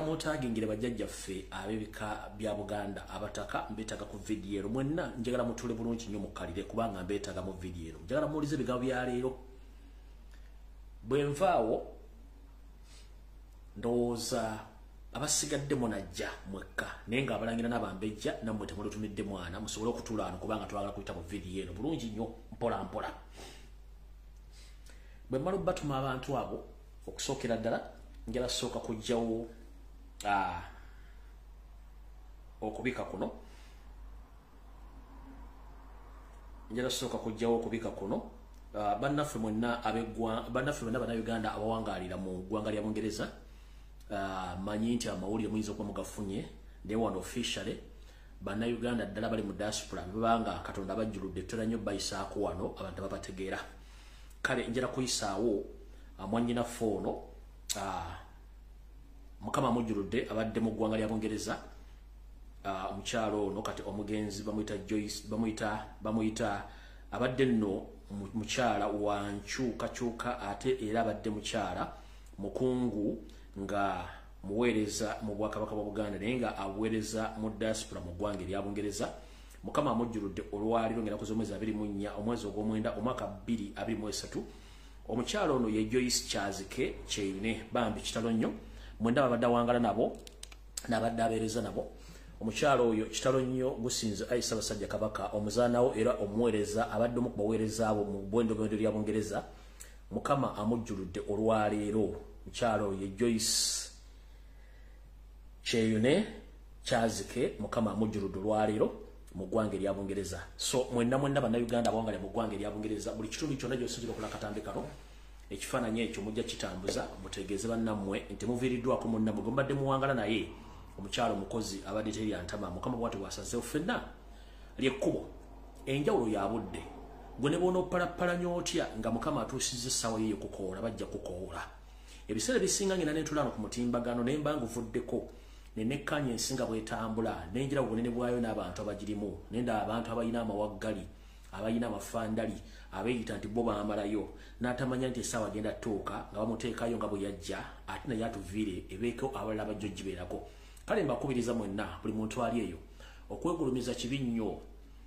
Muntaagingire bajjajjaffe ab'ebika bya Buganda abataka, mbeetaaga ku vidiyo eno. Mwenna njagala mutuule bulungi nnyo mukkalire, kubanga mbeetaaga mu vidiyo eno. Njagala muwulize ebigambo bya leero. Bwe nvaawo ndowooza abasigadde munajja mwekka, naye ng'abalangira n'abambejja nammwe temulutumidde mwana, musobole okutuula wano kubanga twagala kuyita mu vidiyo eno bulungi nnyo mpola mpola. Bwe mmala obbatuma abantu abo, okusookera ddala njala sooka kuggyawo okubika kuno. Njala sooka kuggyawo okubika kuno. Bannaffe mwenna bannaffe mwenna Bannayuganda abawangaalira mu ggwanga lya Bungereza, manyi nti amawulire muyinza okuba mugafunye, naye wano officially Bannayuganda ddala bali mu diaspora bebanga Katonda abajjuludde tutera nnyo bayisaako wano abantu babategeera. Kale njala kuyisaawo mwannyinaffe ono, Mukama amujjuludde, abadde mu ggwanga lya Bungereza. Omukyalo ono kati omugenzi bamuyita Joyce, bamuyita abadde nno mukyala wa nkyukakyuka, ate era abadde mukyala mukungu nga muweereza mu Bwakabaka bwa Buganda, naye nga abuweereza mu diaspora mu ggwanga erya Bungereza. Mukama amujjuludde olwaleero ng'ennaku z'omwezi 24 omwezi ogw'omwenda omwaka 2023. Omukyala ono ye Joyce Kyazike Kyeyune. Bambi kitalo nnyo, mwenda babadde awangala nabo n'abadde abeereza nabo. Omukyala oyo kitalo nnyo, gusinze ayi Ssaabasajja Kabaka, omuzaanawo era omuweereza, abadde omu ku baweereza abo mu bwendobwendo lya Bungereza. Mukama amujjuludde olwaleero. Mukyala oyo ye Joyce Kyeyune Kyazike, Mukama amujjuludde olwaleero mu ggwanga erya Bungereza. So mwenna mwenna Bannayuganda abawangalira mu ggwanga erya Bungereza, buli kitundu kyonna gy'osinzira okola akatambi kano, ekifaananyi ekyo mujja kitambuza mutegeeze bannammwe nti muviiriddwako munnammwe gwe mubadde muwangala naye, omukyalo omukozi abadde terya ntama. Mukama bw'atyo bw'asazeewo, ffenna lyekkubo, enjawulo ya budde. Gwe ne bw'onoopalapalanya otya nga Mukama atuusizza essaawa ye okukoola, bajja kukoola. Ebiseera ebisinga ngenda ne ntulaano ku mutimbagano ne mba nguvuddeko ne nekkaanya ensi nga bw'etambula, ne njira obunene bwayo n'abantu abagirimu, ne ndaba abantu abalina amawaggali, abalina amafandali, abeeyita nti bo baamalayo, n'atamanya nti essaawa agenda ttuuka nga bamuteekayo nga bwe yajja, ate naye atuviire ebeeko abalala bajja ogibeerako. Kale mbakubiriza mwenna, buli muntu ali eyo, okwegulumiza kibi nnyo,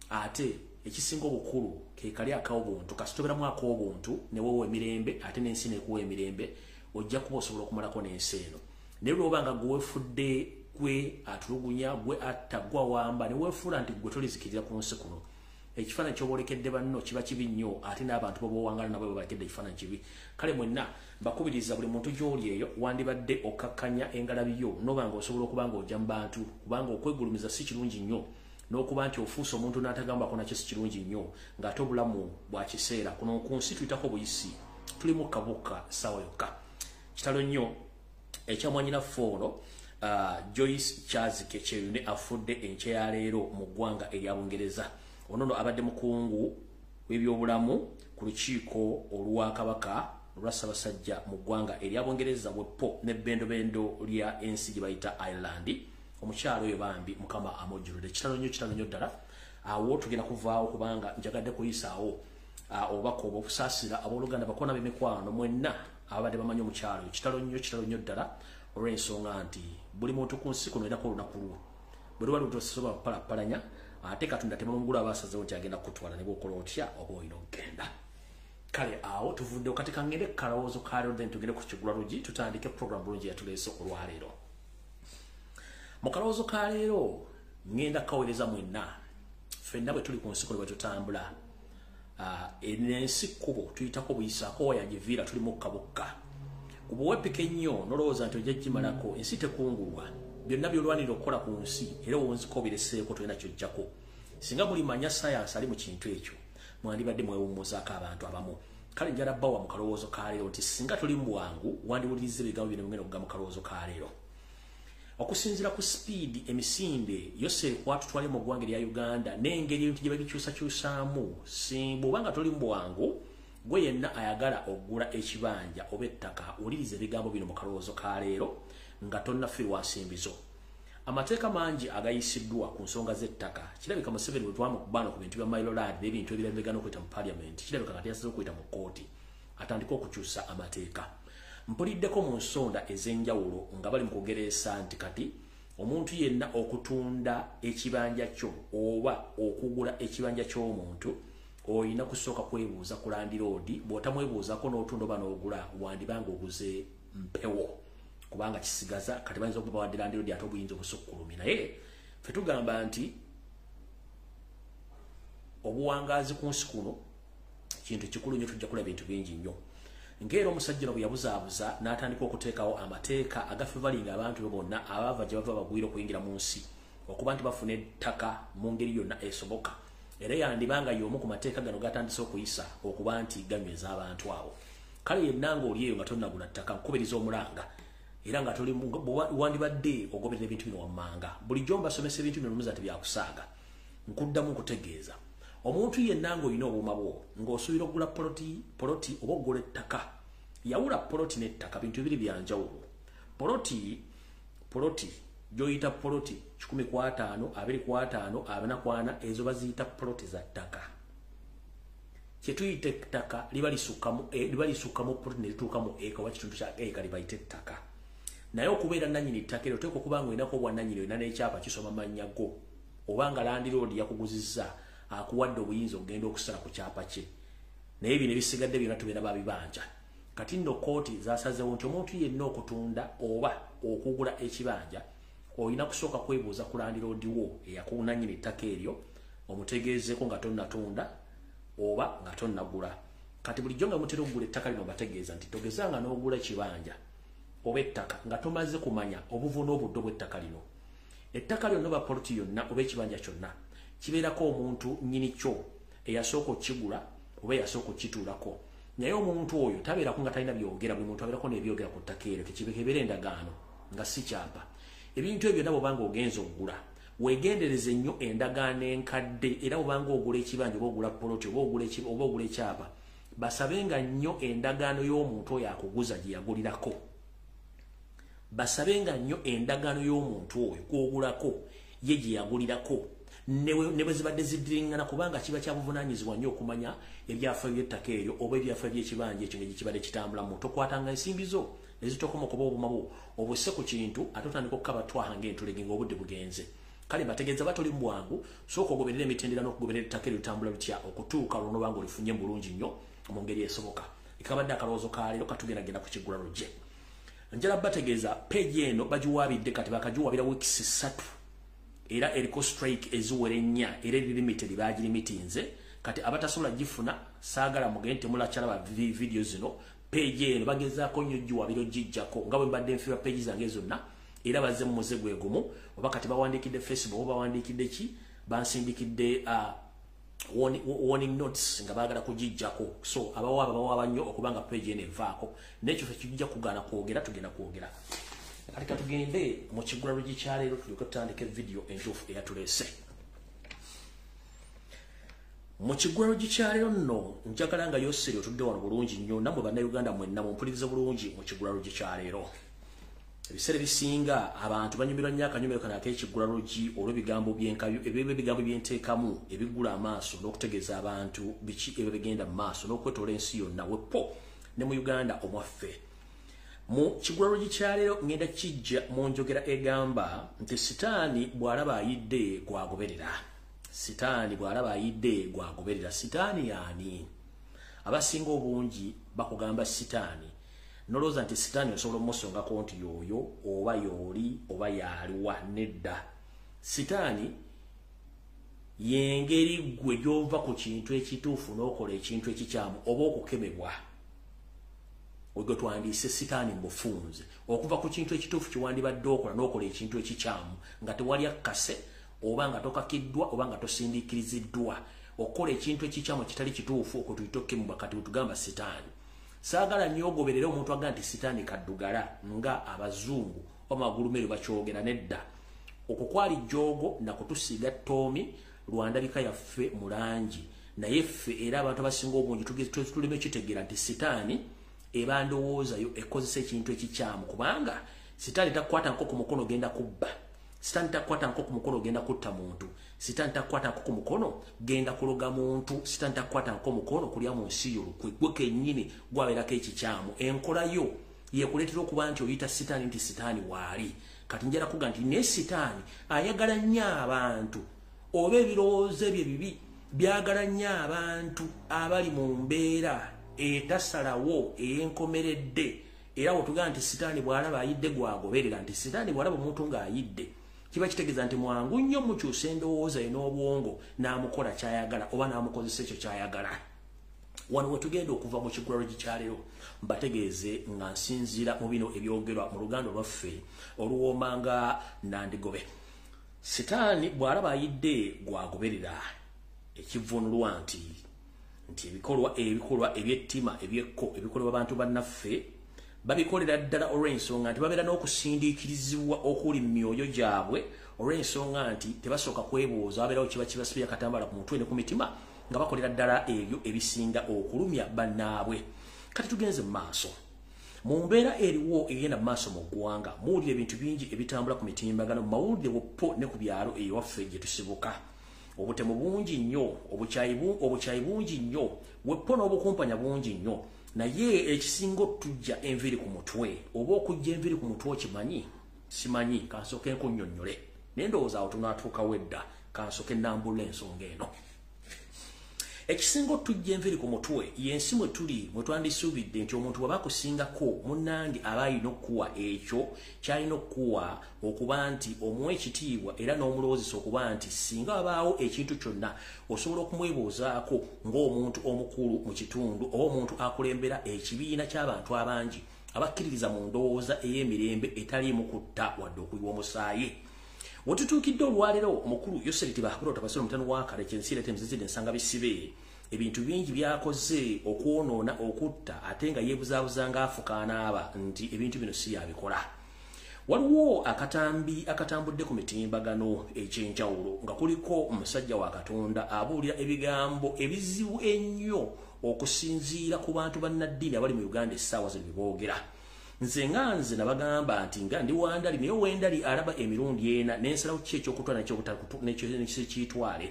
ate ekisinga obukulu ke kali ak'obuntu. Kasitoberamu ak'obuntu ne weewa emirembe, ate n'ensi n'ekuwa emirembe, ojja kuba osobola okumalako n'ensi eno. Naye lw'oba nga gwe weefudde, gwe atulugunya, gwe atta, gwe awamba, ne weefuula nti gwe tolizikirira ku nsi kuno, ekifaananyi ky'obolekedde banno kiba kibi nnyo, ate n'abantu b'obowangala nabo babalekedde ekifaananyi kibi. Kale mwenna mbakubiriza, buli muntu gy'oli eyo wandibadde okkakkanya engalabi yo n'oba ng'osobola okuba ng'ojja mu bantu, kubanga okwegulumiza si kirungi nnyo, n'okuba nti ofuuse omuntu n'atagambako nakyo si kirungi nnyo, ng'ate obulamu bwa kiseera. Kuno ku nsi tuyitako buyisi, tuli mukka bukka ssaawa yokka. Kitalo nnyo ekya mwannyinaffe ono Joyce Kyazike Kyeyune, afudde enkya ya leero mu ggwanga erya Bungereza. Ono nno abadde mukungu w'ebyobulamu ku lukiiko olwa Kabaka olwa Ssaabasajja mu ggwanga erya Bungereza, bweppo n'ebbendobendo lya ensi gye bayita Ireland. Omukyalo oyo bambi Mukama amujjuludde. Kitalo nnyo, kitalo nnyo ddala. Awo tugenda kuvaawo kubanga njagadde kuyisaawo obubaka obwo okusaasira abooluganda, bakona b'emikwano mwenna ababadde bamanyi omukyalo oyo. Kitalo nnyo, kitalo nnyo ddala, olw'ensonga nti buli muntu ku nsi kuno erako olunaku lwo bwe luba lutosobola kupalapalanya, ate Katonda temamugula aba asazeewo nti agenda kukutwala, ne bw'okola otya oba olina okugenda. Kale awo tuvuddewo. Kati kangende ku kalowoozo ka leero, then tugende ku kigula lugi tutandike program bulungi yatuleese olwaleero. Mu kalowoozo ka leero ngenda kukaweereza mwenna. Ffenna bwe tuli ku nsi kuno bwe tutambula, ensi kkubo tuyitako buyisaako, wayagiviira tuli mukka bukka. Kuba weepika ennyo n'olowooza nti ojja gimalako, ensi tekungulwa. Byonna by'olwanirira okukola ku nsi era owunzika obireseeko, tolina ky'ojjako. Singa mulimanya sayansi ali mu kintu ekyo, mwandibadde mwewummuzaako abantu abamu. Kale njala bbawa mu kalowoozo ka leero nti singa tuli mu bwangu wandiwuliriza ebigambo bino mugenda okugamba mu kalowoozo ka leero. Okusinziira ku sipiidi emisinde yose kwatutwale mu ggwanga erya Uganda n'engeri ebintu gye babikyusakyusaamu, bw'oba nga toli mu bwangu, gwe yenna ayagala okugula ekibanja oba ettaka, wuliriza ebigambo bino mu kalowoozo ka leero nga tonnafiirwa nsimbi zo. Amateeka mangi agayisiddwa ku nsonga z'ettaka. Kirabika Museveni bwe twamukubaana ku bintu bya mailo land n'ebintu ebirala bigana okuyita mu parliament, kirabika kati yasazeewo okuyita mu kkooti atandike okukyusa amateeka. Mpuliddeko mu nsonda ez'enjawulo nga bali mu kugereesa nti kati omuntu yenna okutunda ekibanja kyo oba okugula ekibanja ky'omuntu olina kusooka kwebuuza ku landiroodi. Bw'otamwebuuzako n'otunda oba n'ogula, wandibanga oguze mpewo, kubanga kisigaza kati bayinza okuba wadde landiroodi ate obuyinza obusukkulumye. Naye ffe tugamba nti obuwangaazi ku nsi kuno kintu kikulu nnyo, tujja kulaba ebintu bingi nnyo. Ng'era omusajja ono bwe yabuzaabuza n'atandika okuteekawo amateeka agafevalinga abantu be bonna abaava gye bava bagwira okuyingira mu nsi okuba nti bafuna ettaka mu ngeri yonna esoboka, era yandibanga y'omu ku mateeka gano gatandise okuyisa okuba nti ganyweza abantu abo. Kale yenna ng'oli eyo nga tonnagula ttaka, nkubiriza omulanga era nga toli wandibadde ogoberera ebintu bino wammanga. Bulijjo mbasomesa ebintu bino muza tebyakusaaga. Nkuddamu nkutegeeza, omuntu yenna ng'olina obuuma bwo ng'osuubira okugula poloti oba okugula ettaka, yawula poloti n'ettaka, bintu bibiri bya njawulo. Poloti gy'oyita poloti 150, 25, 44, ezo baziyita poloti za ttaka. Kye tuyita ettaka liba lisukkamu poloti ne lituuka mu eka oba kitundu kya eka libayita ettaka. Naye okubeera nannyini ttaka eryo oteekwa okuba ng'olinako obwannannyini, olina n'ekyapa kisoma mannya go, oba nga landiroodi yakuguzizza akuwadde obuyinza okugenda okusala ku kyapa kye. Naye bino ebisigadde byonna tubeera babibanja. Kati nno kkooti zasazeewo nti omuntu yenna okutunda oba okugula ekibanja olina kusooka kwebuuza ku landiroodi wo eyakunannyini ettaka eryo, omutegeezeeko nga tonnatunda oba nga tonnagula. Kati bulijjo nga mutera okugula ettaka lino bategeeza nti togezanga n'ogula ekibanja oba ettaka nga tomaze kumanya obuvu n'obuddo bw'ettaka lino. Ettaka lyonna oba poloti yonna oba ekibanja kyonna kibeerako omuntu nnyini kyo eyasooka okukigula oba eyasooka okukituulako. Naye omuntu oyo tabeerako nga talina byogera, buli muntu abeerako n'ebyogera ku ttaka eryo, tekibeera endagaano nga si kyapa. Ebintu ebyo byonna bw'obanga ogenza okugula weegendereze nnyo endagaano enkadde, era bw'obanga ogula ekibanja oba ogula poloti oba ogula ekyapa, basabenga nnyo endagaano y'omuntu oyo akuguza gye yagulirako. Basabenga nnyo endagaano y'omuntu oyo gw'ogulako ye gye yagulirako, ne bwe zibadde ziddiringana, kubanga kiba kya buvunaanyizibwa nnyo okumanya ebyafaayo by'ettaka eryo oba ebyafaayo by'ekibanja ekyo nga kibadde kitambulamu. Tokwatanga ensimbi zo ne zitokomoka oba obuma bwo obusse ku kintu ate otandika okukaba twaha ng'entulege ng'obudde bugenze. Kale mbategeeza batoli mu bwangu, sooka ogoberera emitendera n'okugoberera ettaka eryo litambula lutya okutuuka lw'onoba ng'olifunye mu bulungi nnyo mu ngeri esoboka. Ekabadde akalowoozo ka leero katugendagenda ku kiggula lugye. Njala bategeeza peegi eno bagiwaabidde kati bakagiwaabira weeks 3, era eriko strike eziwera 4, era eri limited, bagirimitinze. Kati abatasobola gifuna saagala mugende temulakyalaba video zino. Peegi eno bagezaako nnyo giwaabira ogiggyako nga bwe mbadde nfiirwa peegi zange zonna, era bazze mu muze gwe gumu. Oba kati bawandiikidde Facebook oba bawandiikidde ki, bansindikidde warning notes nga baagala kugiggyako. So abawaaba bawaaba nnyo okubanga peegi eno evaako, n'ekyo ffe kijja kugaana kwogera, tugenda kwogera. Kati katugende mu kiggula luggi kya leero tulyoke tutandike vidiyo entuufu eyatuleese. Mu kiggula luggi kya leero nno njagala nga Yoseri otudde wano bulungi nnyo, nammwe Bannayuganda mwenna mumpulirize bulungi mu kiggula luggi kya leero. Ebiseera ebisinga abantu banyumirwa nnyo akanyumiro kano ak'ekiggula luggi olw'ebigambo ebigambo byenteekamu ebiggula amaaso n'okutegeeza abantu biki ebyo bigenda mu maaso n'okwetoola ensi yonna wepo ne mu Uganda omwaffe. Mu kiggula luggi kya leero ngenda kijja mu njogera egamba nti Sitaani bw'alaba ayidde gw'agoberera. Sitaani bw'alaba ayidde gw'agoberera. Sitaani y'ani? Abasinga obungi bakugamba Sitaani, nolowooza nti Sitaani osobola omusongako nti y'oyo oba y'oli oba y'aliwa. Nedda, Sitaani y'engeri ggwe gy'ova ku kintu ekituufu n'okola ekintu ekikyamu oba okukemebwa. Ogwo twandiise Sitaani mufunze okuva ku kintu ekituufu kiwandibadde okola n'okola ekintu ekikyamu nga tewali akkase oba nga tokakiddwa oba nga tosindiikiriziddwa okukola ekintu ekikyamu ekitali kituufu, okwo tuyita okukemebwa. Kati bwe Sitaani, saagala nnyo ogoberere omuntu agamba nti Sitaani kaddugala nga abazungu oba magulumeru bakyogera. Nedda, okwo kwali jjoogo na kutusiiga ttoomi lwa ndabika yaffe mu langi. Naye ffe era abantu abasinga obungi tuleme kitegeera nti Sitaani eba ndowoozayo ekozesa ekintu ekikyamu, kubanga Sitaani takwata nko ku mukono genda kubba, Sitaani takwata nko ku mukono genda kutta muntu, Sitaani takwata nko ku mukono genda kuloga muntu, Sitaani takwata nko mukono kulya mu nsi yo lukwe, gwe kennyini gwabeerako ekikyamu. Enkola yo Yekuleetera okuba nti oyita sitaani nti sitaani waali. Kati njala kuga nti ne sitaani ayagala nnyo abantu, oba ebirowoozo ebyo ebibi byagala nnyo abantu abali mu mbeera etasalawo ey'enkomeredde. Era wetugamba nti sitaani bw'alaba ayidde gwagoberera, nti sitaani bw'alaba omuntu ng'ayidde kiba kitegeeza nti mwangu nnyo mukyusa endowooza ye n'obwongo n'amukola ky'ayagala oba n'amukozesa ekyo ky'ayagala. Wano wetugenda okuva mu kigulalogi kya leero mbategeeze nga nsinziira mu bino ebyogerwa mu luganda lwaffe oluwooma nga nandigobe. Sitaani bw'alaba ayidde gwagoberera, ekivvuunulwa nti ebikolwa eby'ettima ebyekko ebikolebwa abantu bannaffe babikolera ddala olw'ensonga nti babeera n'okusindiikirizibwa okuli mu myoyo gyabwe, olw'ensonga nti tebasooka kwebuuza, babeerawo kiba kibasibye akatambala ku mutwe ne ku mitima nga bakolera ddala ebyo ebisinga okulumya bannaabwe. Kati tugenze mu maaso. Mu mbeera eriwo egenda mu maaso mu ggwanga, muwulira ebintu bingi ebitambula ku mitimbagano, mu mawulire woppo ne ku byalo ewaffe gye tusibuka. Obutemu bungi nnyo, obukyayi bungi nnyo, weppo n'obukumpanya bungi nnyo. Naye ekisinga otujja enviiri ku mutwe, oba okujja enviiri ku mutwe okimanyi? Simanyi, kansooke nkunnyonnyole. Naye ndowooza awo tunaatuukawo edda, kansooke nnambulula ensonga eno. Ekisinga otujja enviiri ku mutwe y'ensi mwe tuli mwe twandisuubidde nti omuntu bw'aba akusingako munnange aba alina okukuwa ekyo ky'alina okukuwa, okuba nti omuwa ekitiibwa era n'omulowoozesa okuba nti singa wabaawo ekintu kyonna osobola okumwebuuzaako ng'omuntu omukulu mu kitundu oba omuntu akulembera ekibiina ky'abantu abangi abakkiririza mu ndowooza ey'emirembe etaliimu kutta wadde okuyiwa omusaayi. Wetutuukidde olwaleero omukulu Yoseri Tibahabulwa Tabasolo mutano wa Kale kyensi ereeta emizizidde ensanga bisibe, ebintu bingi byakoze okwonoona okutta ate nga yeebuzaabuza ng'afukaanaaba nti ebintu bino si yabikola. Waliwo akatambi akatambudde ku mitimbagano egy'enjawulo nga kuliko omusajja wa Katonda abuulira ebigambo ebizibu ennyo okusinziira ku bantu bannaddiini abali mu Uganda essaawa zino bye boogera. Nze nga nze nabagamba nti nga ndi wandali, naye wendali alaba emirundi ena n'ensalawo ki ekyokutwala n'ekyokitwale.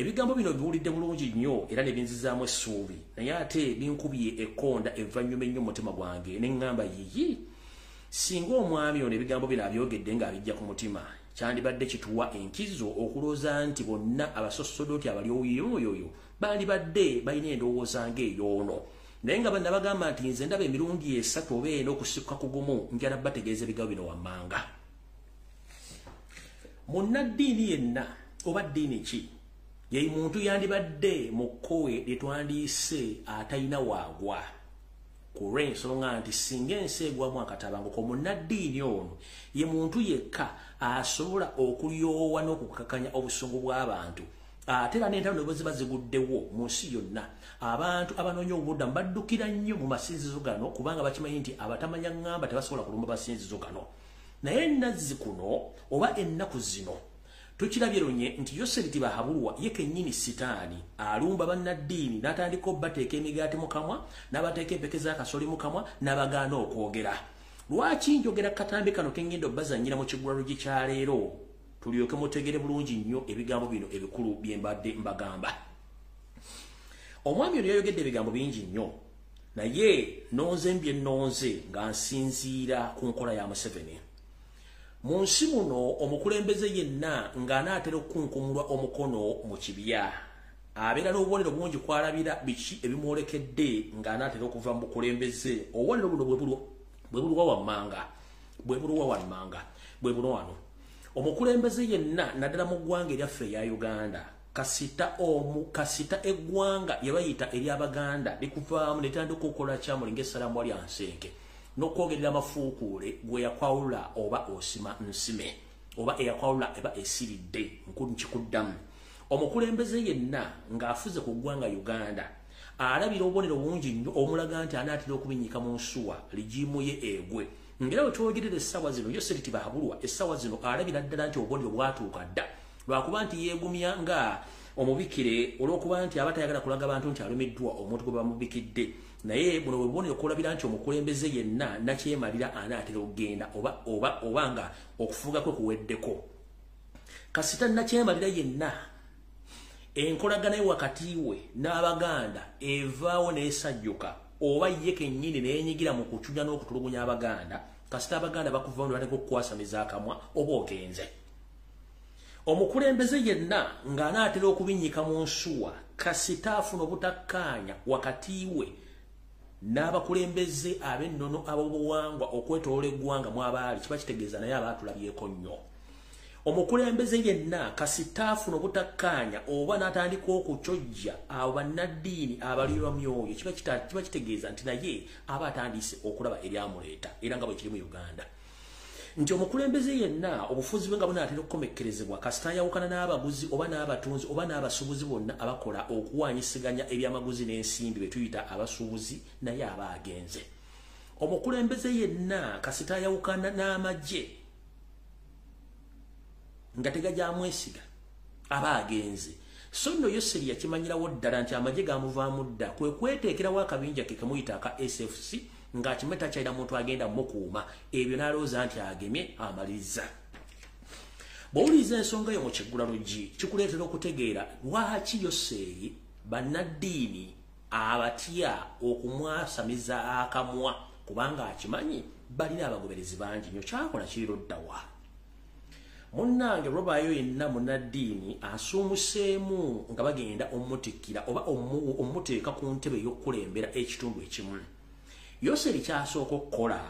Ebigambo bino biwulidde bulungi nnyo era ne binzizaamu essuubi, naye ate binkubye ekkonda evvannyuma ennyo mu mutima gwange ne ŋŋamba yiyi, singa omwami ono ebigambo bino abyogedde ng'abijja ku mutima, kyandibadde kituwa enkizo okulowooza nti bonna abasosodoti abali oyoyoyo bandibadde balina endowooza ng'ey'ono. Naye nga banna bagamba nti nze ndaba emirundi esatu oba ena okusikka ku gumu, njala bategeeza ebigambo bino wammanga. Munnaddiini yenna oba ddiini ki, ye muntu yandibadde mu kkowe lye twandiyise atalina waagwa, ku lw'ensonga nti singa ensi egwamu akatabanguko, munnaddiini ono ye muntu yekka asobola okulyowa n'okukakanya obusungu bw'abantu. Ate era n'entalo ne bwe ziba ziguddewo mu nsi yonna, abantu abanoonya obubuddamu baddukira nnyo mu masinzizo gano, kubanga bakimanyi nti abatamanya ŋŋamba tebasobola kulumba masinzizo gano. Naye ennazzi kuno oba ennaku zino tukirabye lunye nti Yoseri Tibahabulwa ye kennyini sitaani alumba bannaddiini n'atandika obbateeka emigaati mu kamwa, n'abateeka empeke z'akasoli mu kamwa, n'abagaana okwogera. Lwaki njogera katambi kano ke ngenda obbazannyira mu kigulalogi kya leero? Tulyoke mutegere bulungi nnyo ebigambo bino ebikulu bye mbadde mbagamba. Omwami ono yayogedde ebigambo bingi nnyo, naye nonze mbye nonze nga nsinziira ku nkola ya Museveni. Mu nsi muno omukulembeze yenna ng'anaatera okukunkumulwa omukono mu kibya abeera n'obubonero bungi kw'alabira biki ebimwolekedde ng'anaatera okuva mu bukulembeze. Obubonero buno bwe buluwa wammanga, bwe buluwa wammanga, bwe buno wano. Omukulembeze yenna naddala mu ggwanga eryaffe erya Uganda, kasita eggwanga lye bayita ery'Abaganda likuvaamu ne litandika okukola kyamuli ng'essalamu lya nsenke n'okwogerera amafuukuule gwe yakwawula oba osima nsime oba eyakwawula eba esiridde nkikuddamu. Omukulembeze yenna ng'afuze ku ggwanga Uganda alabira obubonero bungi nnyo omulaga nti anaatera okubinnyika mu nsuwa ligiimu ye egwe. Ngera bwe twogerera essaawa zino Yoseri Tibahabulwa essaawa zino alabira ddala nti obubonero bwatuuka dda, lwakuba nti yeegumya nga omubikire olw'okuba nti aba tayagala kulaga bantu nti alumiddwa omuntu gwe bamubikidde. Naye buno bwe bubonero okulabira nti omukulembeze yenna nakyemalira anaatera okugenda oba nga okufuga kwe kuweddeko. Kasita nakyemalira yenna enkolagana ye wakati we n'Abaganda evaawo n'esajjuka. oba ye kennyini neenyigira mu kucunya n'okutulugunya Abaganda, kasita Abaganda bakuvamu ne batandika okukwasamiza akamwa, oba ogenze. Omukulembeze yenna ng'anaatera okubinnyika mu nsuwa, kasita afuna obutakkaanya wakati we n'abakulembeze ab'ennono ab'obuwangwa okwetoloola eggwanga mw'abaali, kiba kitegeeza naye aba atulabyeko nnyo. Omukulembeze yenna kasita afuna obutakkaanya oba n'atandika okukyojja abo bannaddiini abalirwa myoyo, kiba kitegeeza nti naye aba atandise okulaba eryamuleeta, era nga bwe kiri mu Uganda. Nti omukulembeze yenna obufuzi bwe nga bunaatera okukomekkerezebwa, kasita ayawukana n'abaguzi oba n'abatunzi oba n'abasuubuzi bonna abakola okuwaanyisiganya ebyamaguzi n'ensimbi be tuyita abasuubuzi, naye aba agenze. Omukulembeze yenna kasita ayawukana n'amagye nga tegajamwesiga, aba agenze. So nno Yoseri yakimanyirawo ddala nti amagye gamuvaamu dda, kwe kweteekerawo akabinja ke kamuyita aka SFC, ng'akimanye takyalina muntu agenda mukuuma, ebyo n'alowooza nti agemye amaliriza. Bw'owuliriza ensonga eyo mu kiggula luggi, kikuleetera okutegeera lwaki Yoseri bannaddiini abatya okumwasamiza akamwa, kubanga akimanyi balina abagoberezi bangi nnyo. Kyakola kiri luddawa? Munnange, lwabaayo yenna munnaddiini asuumuseemu nga bagenda omutikkira oba omuteeka ku ntebe ey'okukulembera ekitundu ekimu, Yoseri kyasooka okukola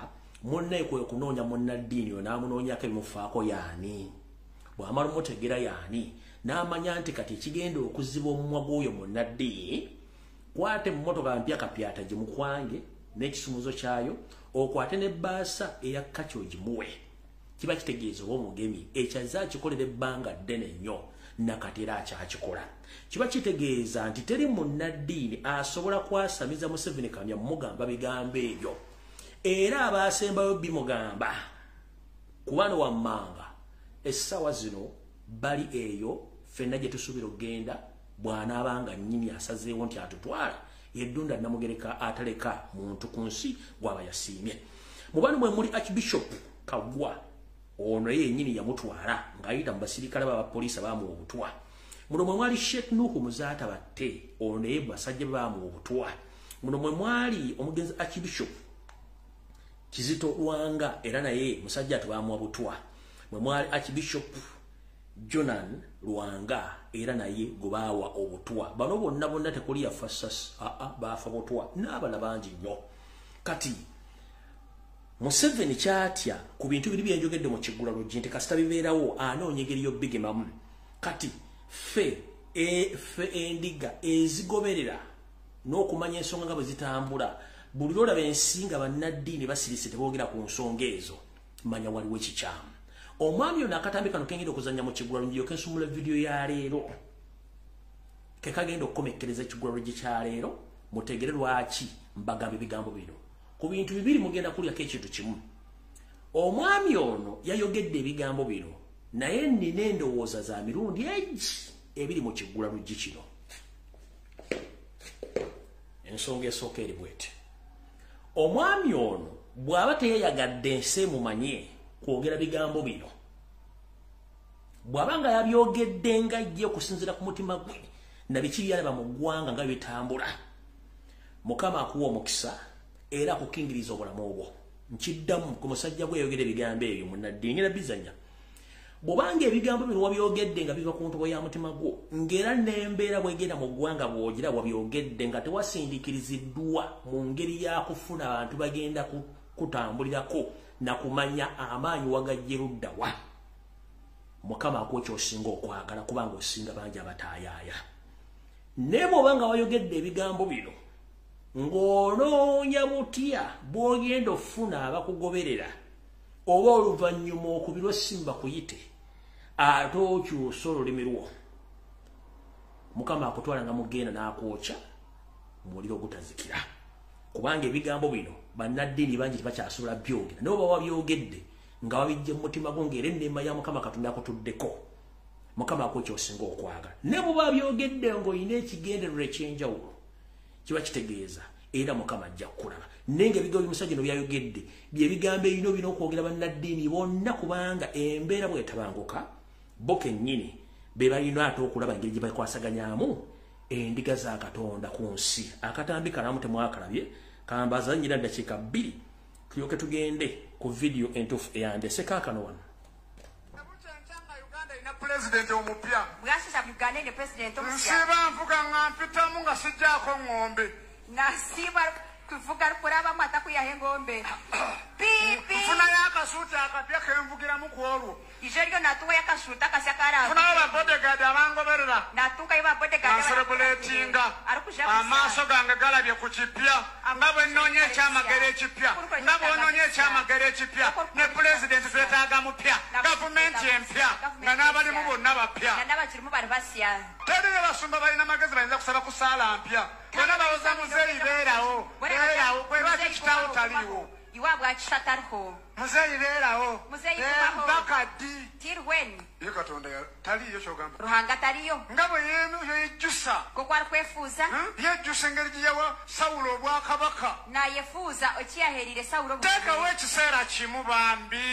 munnaye kwe kunoonya munnaddiini oyo n'amunoonyako ebimufaako yaani. Bw'amala omutegeera yaani, n'amanya nti kati ekigenda okuziba omumwa gw'oyo munnaddiini, kwata emmotoka mpya kapyata gimukwange n'ekisumuzo kyayo, okwate n'ebbaasa eya kaki ogimuwe. Kiba kitegeeza oba omugemi ekyaze akikolera ebbanga ddene nnyo, nakati era akyakikola. Kiba kitegeeza nti teri munnaddiini asobola kwasamiza Museveni kamya mugamba bigambo ebyo, era abaasembayo bimugamba kubano wammanga essaawa zino bali eyo ffenna gye tusuubira okugenda bw'anaabanga nnyini asazeewo nti atutwala. Yeddunda Namugereka ataleka muntu ku nsi gw'aba yasiimye. Mu bano mwe muli Archbishop Kagwa, ono ye yennyini yamutwala ng'ayita mu basirikale b'abapoliisi abaamuwa obutwa. Muno mwe mwali Sheikh Nuhu Muzaata Batte, ono naye basajja be baamuwa obutwa. Muno mwe mwali omugenzi Archbishop Kizito Lwanga, era naye musajja ate baamuwa butwa. Mwe mwali Archbishop Jonan Lwanga, era naye gwe baawa obutwa. Bano bonna bonna tekuli yafa sasi, aa baafa butwa, n'abalala bangi nnyo. Kati Museveni kyatya ku bintu biri byenjogedde mu kiggula luggi nti kasita bibeerawo anoonya engeri y'obigemamu. Kati ffe endiga ezigoberera n'okumanya ensonga nga bwe zitambula, buli lw'olaba ensi nga bannaddiini basirise teboogera ku nsonga ezo, manya waliwo ekikyamu. Omwami ono akatambi kano kengenda okuzannya mu kiggula luggi okensumula vidiyo ya leero, ke kagenda okukomekkereza ekiggula luggi kya leero, mutegere lwaki mbagamba ebigambo bino. Ku bintu bibiri mugenda kulyako ekintu kimu. Omwami ono yayogedde ebigambo bino, naye nnina endowooza za mirundi egi ebiri mu kiggula luggi kino. Ensonga esooka eri bw'eti: omwami ono bw'aba teyeyagadde ensi emumanye kwogera bigambo bino, bw'aba nga yabyogedde nga ye okusinziira ku mutima gwe na biki byalaba mu ggwanga nga bitambula, Mukama akuwa omukisa era akukingiriza obulamu obwo. Nkiddamu ku musajja gwe yayogera ebigambo ebyo munnaddiini era bizanya. Bw'obanga ebigambo bino wabyogedde nga biva ku ntobo ya mutima gwo, ng'era n'embeera bw'egenda mu ggwanga bw'ogira wabyogedde nga tewasindikiriziddwa mu ngeri ya kufuna abantu bagenda kutambulirako na kumanya amaanyi wagajje ludda wa, Mukama akuwa ky'osinga okwagala, kubanga osinga bangi abataayaaya. Naye bw'oba nga wayogedde ebigambo bino ng'onoonya butya bw'ogenda ofuna abakugoberera, oba oluvannyuma okubirwa essimu bakuyite ate okyusa olulimi lwo, Mukama akutwala nga mugenda n'akwokya mu muliro ogutazikira. Kubanga ebigambo bino bannaddiini bangi tebakyasobola byogera, naye oba wabyogedde nga wabijja mu mutima gwo ng'era enneema ya Mukama Katonda akutuddeko, Mukama akuwa ky'osinga okwagala. Naye bw'oba byogedde ng'olina ekigendererwa eky'enjawulo, kiba kitegeeza era Mukama ajja kukulaba. Naye nga ebigambo by'omusajja ono byayogedde bye bigambo ebino bino okwogera bannaddiini bonna, kubanga embeera bw'etabanguka bo kennyini be balina ate okulaba engeri gye bakwasaganyaamu endiga za Katonda ku nsi. Akatambi kalamu temwakalabye, Kambazanyira dakiika 2 tulyoke tugende ku video entuufu eyandese kaakano wano. President omupya. Bwashisha Uganda ne president omupya. Nsiba mvuga nga mpitamu nga sijjako ng'ombe. Nasiba kuvuga kuraba mata kuyahe ng'ombe. Pipi. Nfunayo akasuuti akapya ke nvugiramu ku olwo. Ijeryo natuwa yakashuta akasakara. Nfunayo ba bodyguard abangoberera. Natuka iba bodyguard. Naserebuletinga. Amaaso gange galabye ku kipya. Nga bwe nnoonya ekyamagero ekipya. Nga bw'onoonya ekyamagero ekipya. Ne pulezidenti twetaaga mupya. Gavumenti empya. Nga n'abalimu bonna bapya. Nga n'abakirimu bali basya. Teriyo basumba balina magezi bayinza kusaba ku ssaala mpya. Bonna bawoza muzeeyi beerawo. Beerawo. Gwe lwaki kitaawo taliiwo? Iwabwe akishatariho. Muzeeyi beerawo. Muzeeyi kubaho. Mpaka ddi? Till when? Ye Katonda taliiyo ky'ogamba. Ruhanga taliyo. Nga bwe yejjusa. Nk'oku arikwefuuza. Yejjusa engeri gye yawa Sawulo obwakabaka. Naayefuuza ekiyaheerire Sawulo obugabe. Teekawo ekiseera kimu bambi.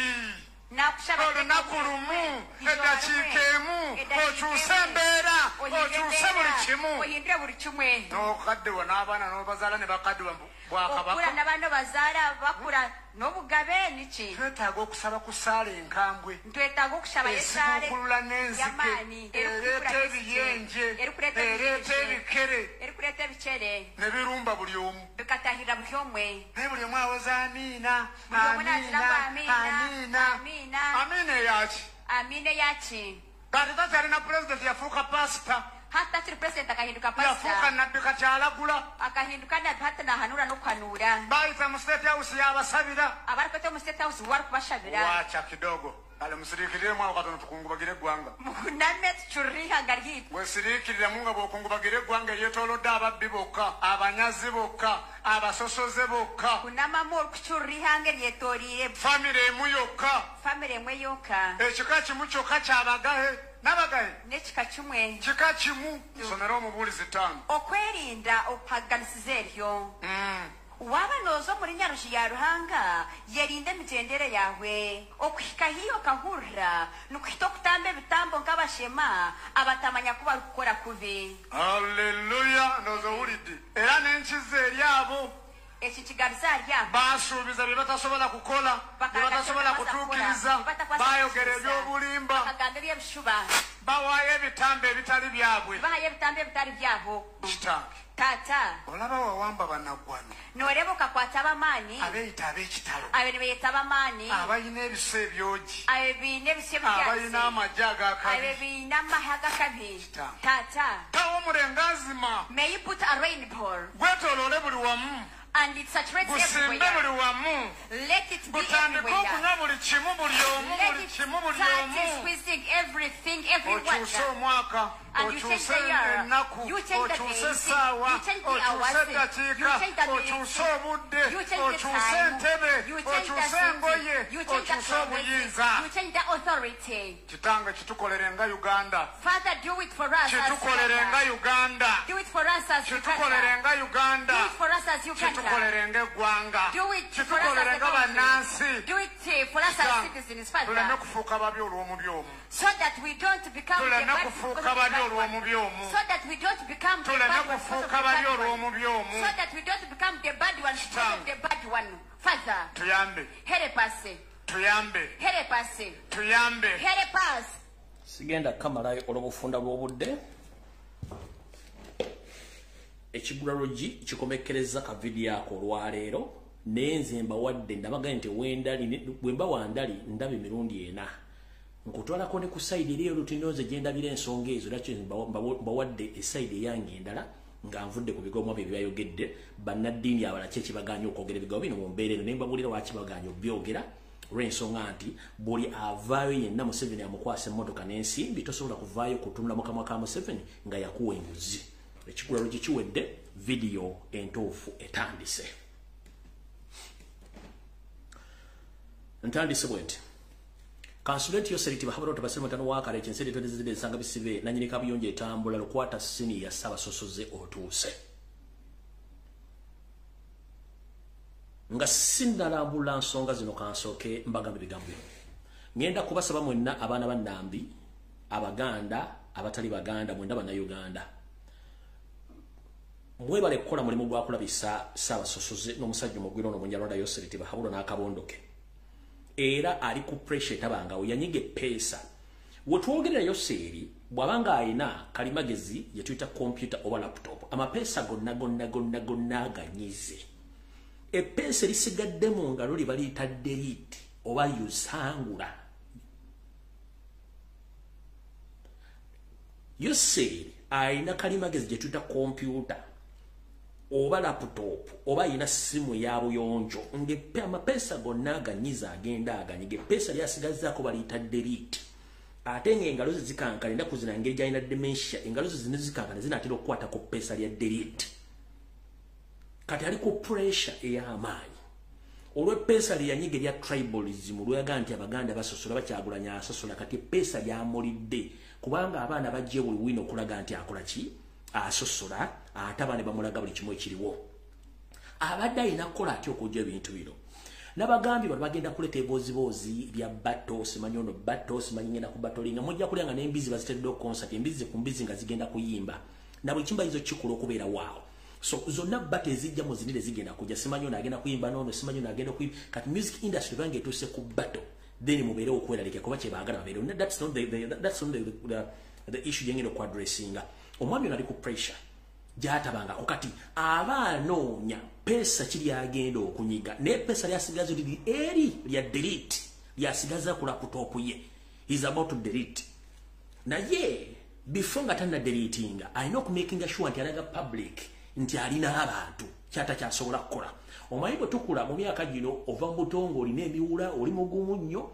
Olunaku lumu, eddakiika emu, okyuse embeera, okyuse buli kimu. Ohindure buli kimwe. N'okaddiwa n'abaana n'obazaala ne bakaddiwa bwakabaka. Okura n'abaana obazaala bakura n'obugabe niki? Twetaaga okusaba ku ssaala enkambwe. Twetaaga okushaba esaala esiguukulula n'enzige, ereeta ebiyenje, ereeta ebikere, erikureeta ebikere ne birumba buli omu. Bikatahirira buli omwe. Naye buli omu awoza amiina, amiina, amiina, amiina. Amiina eyaki? Amiina eyaki? Kati takyalina pulezidenti yafuuka pasita. Hati takiri pulezidenti akahinduka pasita. Yafuuka nabbi kati alagula. Akahinduka nabbi hati nahanura n'okuhanura. Bayita mu State House yabasabira. Abarikweta omu State House warikubashabira. Wacha kidogo. Ale musiriikirire awo katono tukungubagire eggwanga. Mukuname tucurire ihanga ryaitu. Bwesiriikiriramu nga bw'okungubagira eggwanga eryetoolodde ababbi bokka, abanyazi bokka, abasosoze bokka. Kunamamu orikucurira ihanga eryetooriire. Famire emu yokka. Famire emwe yonka. Ekika kimu kyokka kyabagahe. N'abagahe. N'ekika kimwe. Kika kimu. Nsomera omubuulizi 5. Okwerinda okuhaganisiza eryo. Waba nooza omuri nyaruju ya Ruhanga, yerinde emigyendere yawe. Okuhika hiihi okahurira, nikuhita okutamba ebitambo nk'abashema abatamanya ku barikukora kubi. Haleluya, ndowooza owulidde. Era n'enkizo eri abo. Eki kigaruza ahari abo. Baasuubiza bye batasobola kukola, bye batasobola kutuukiriza, baayogera eby'obulimba. Bakagamba eby'ebishuba. Bawaayo ebitambo ebitali byabwe. Bahayo ebitambo ebitali byabo. Kitange. Tata. Olaba wawamba bannaggwano. Nooreba okakwata ab'amaani. Abeeyita ab'ekitalo. Abo nibeeyeta ab'amaani. Abalina ebiso ebyogi. Abo biine ebiso ebyazi. Abalina amagye ag'akabi. Abo biine amahe ag'akabi. Kitange. Tata. Tawo omulengazima. May you put a rainbow. Gwetooloole buli wamu. And it saturates everywhere. Let it be everywhere. Let it start squeezing everything, everyone. And you change the year, you change the days, you change the hours, you change the minutes, you change the time, you change the city, you change the province, you change the authority. Father, do it for us as Uganda. Do it for us as Uganda. Do it for us as Uganda. Do it for us as a country. Do it for us as citizens, Father. So that we don't become the bad because of the bad one. So that we don't become the bad one because of the bad one. So that we don't become the bad one because of the bad one. Father, help us. Help us. Help us. Sigenda kamalayo olw'obufunda bw'obudde. Ekigulalogi kikomekkereza ka vidiyo ako olwaleero naye nze mbawadde ndabagaye nti bwe mba wandali ndaba emirundi ena nkutwalako ne ku sayidi eri olutinoze gye ndabira ensonga ezo nakyo mbawadde esayidi eyange endala nga nvudde ku bigambo bye byayogedde bannaddiini abalala ki ekibagaanye okwogera ebigambo bino mu mbeera eno naye mbabuulira lwaki bagaanye obyogera olw'ensonga nti buli avaayo yenna Museveni amukwasa emmotoka n'ensimbi tosobola kuvaayo kutunula mu kamwa ka Museveni nga yakuwa enguzi. Ekigulalo kikiwedde, vidiyo entuufu etandise. Ntandise bwe nti Kansulenti Yoseriti bahabura tabasirimu tano wakale ekinseri etondezedde ensanga bisibe nannyini kabuyonjo etambula lukwata siniya Ssaabasosoze otuuse. Nga sinnalambula nsonga zino kansooke mbagamba ebigambo bino. Ngenda kubasaba mwenna abaana ba Nnambi, Abaganda, abatali Baganda, mwenna Bannayuganda. Mwebale kukola mulimu gwa kulabisa Ssaabasosoze n'omusajja omugwira ono Omunyarwanda Yoseri Tibuhaburwa n'akabondoke. Era ali ku pressure etabangawo, yanyiga eppeesa. Wetwogerera Yoseri bw'abanga alina kalimagezi gye tuyita computer oba laptop, amapeesa gonna gonna gonna gonna aganyize. Eppeesa erisigadde mu ngalo liba liyita delete oba yusangula. Yoseri alina kalimagezi gye tuyita computer oba laptop oba alina simu ya buyonjo, ng'amapeesa gonna aganyize agenda aganyiga. Eppeesa lyasigazzaako baliyita delete. Ate ng'engalo ze zikankana ennaku zino engeri gy'alina dementia, engalo ze zino zikankana zinaatera okukwata ku ppeesa lya delete. Kati ali ku pressure ey'amaanyi olw'eppeesa lye yanyiga erya tribalism, lweyaga nti Abaganda basosola, bakyagulanya asosola. Kati eppeesa lyamulidde kubanga abaana bajje buli wino okulaga nti akola ki, asosola, ate abaana bamulaga buli kimu ekiriwo. Abadde alina kukola atya okujja ebintu bino? Nabagambye bano bagenda kuleeta eboziboozi bya battle, simanyi ono battle, simanyi ngenda ku battling, mujja kulya nga n'embizi baziteddeho concert, embizi ku mbizi nga zigenda kuyimba, na buli kimu bayinza okukikola okubeera waawo. So zonna battle ezijja mu zinire zigenda kujja, simanyi ono agenda kuyimba n'ono, simanyi ono agenda kuyimba. Kati music industry bange etuuse ku battle, then mubeerewo okweralika kuba kye baagala babeerewo. That's not the issue gyengenda okuaddressinga. Omwami ono ali ku pressure gy'atabangako. Kati aba anoonya pesa kiri agenda okunyiga, naye pesa lyasigaza liri eri lya delete, lyasigaza ku laptop ye. He's about to delete. Naye before nga tanna deletinga, alina okumakinga sure nti alaga public nti alina abantu kyatakyasobola kukola. Omanyi bwe tukula mu myaka gino, ova mu buto ng'olina emiwula, oli mugumu nnyo,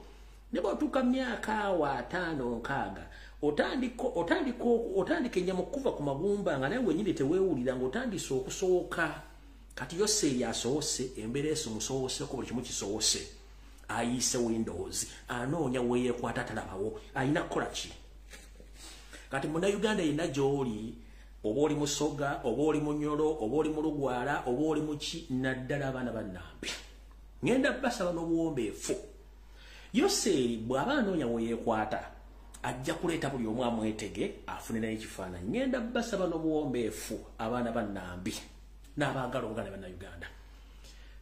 ne bw'otuuka mu myaka awo 5, 6, otandika ennyama okuva ku magumba nga naye wennyini teweewulira ng'otandise okusooka. Kati Yoseri asoose, embeera esomusooseko, buli kimu kisoose. Ayiise windows, anoonya weyeekwata talabawo, alina kukola ki? Kati Munnayuganda yenna gy'oli, oba oli Musoga, oba oli Munyoro, oba oli Mulugwala, oba oli muki, naddala abaana bannambi, ngenda basaba n'obuwombeefu. Yoseri bw'aba anoonya weyeekwata, ajja kuleeta buli omu amwetege afune naye ekifaananyi. Ngenda basaba n'obuwombeefu abaana bannambi n'abaagala Obuganda Bannayuganda,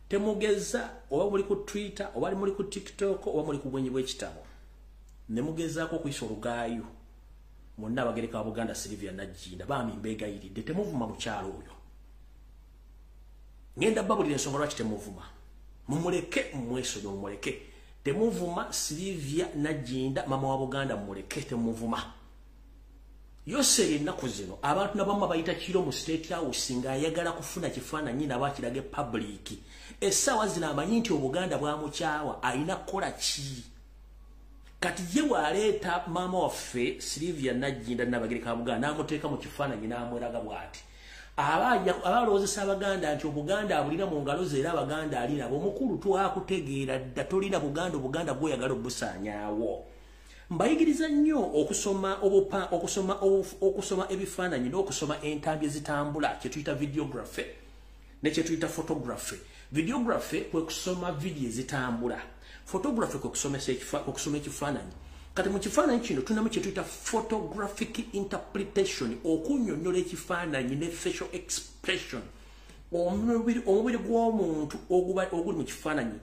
temugeza oba muli ku Twitter, oba muli ku TikTok, oba muli ku bwenyi bw'ekitabo, ne mugezaako okuyisa olugaayu monna Abagereka wa Buganda Sylvia Nagginda. Baami, mbeegayiridde, temuvuma mukyalo oyo. Ngenda babulira ensonga lwaki temuvuma. Mumuleke, mumwesonyiwe, mumuleke. Temuvuma Sylvia Nagginda, mama wa Buganda, mumuleke, temuvuma. Yoseri ennaku zino abantu nabamu bayita kiro mu State House ng'ayagala kufuna kifaananyi nabo akirage public. Essaawa zino amanyi nti Obuganda bwamukyawa, alina kukola ki? Kati ye bw'aleeta maama waffe Sylvia Nagginda Nnabagereka wa Buganda n'amuteeka mu kifaananyi n'amweraga bw'ati, aba alowoozesa Abaganda nti Obuganda abulina mu ngalo ze, era Abaganda ali nabo. Omukulu, twakutegeera dda, tolina Buganda, Obuganda gw'oyagala obusaanyaawo. Mbayigiriza nnyo okusoma obupa okusoma okusoma ebifaananyi n'okusoma entambi ezitambula, kye tuyita videography ne kye tuyita photography. Videography kwe kusoma video ezitambula, photography kwe kusoma ekifaananyi. Kati mu kifaananyi kino tulinamu kye tuyita photographic interpretation, okunnyonnyola ekifaananyi ne facial expression, omubiri gw'omuntu oguli mu kifaananyi,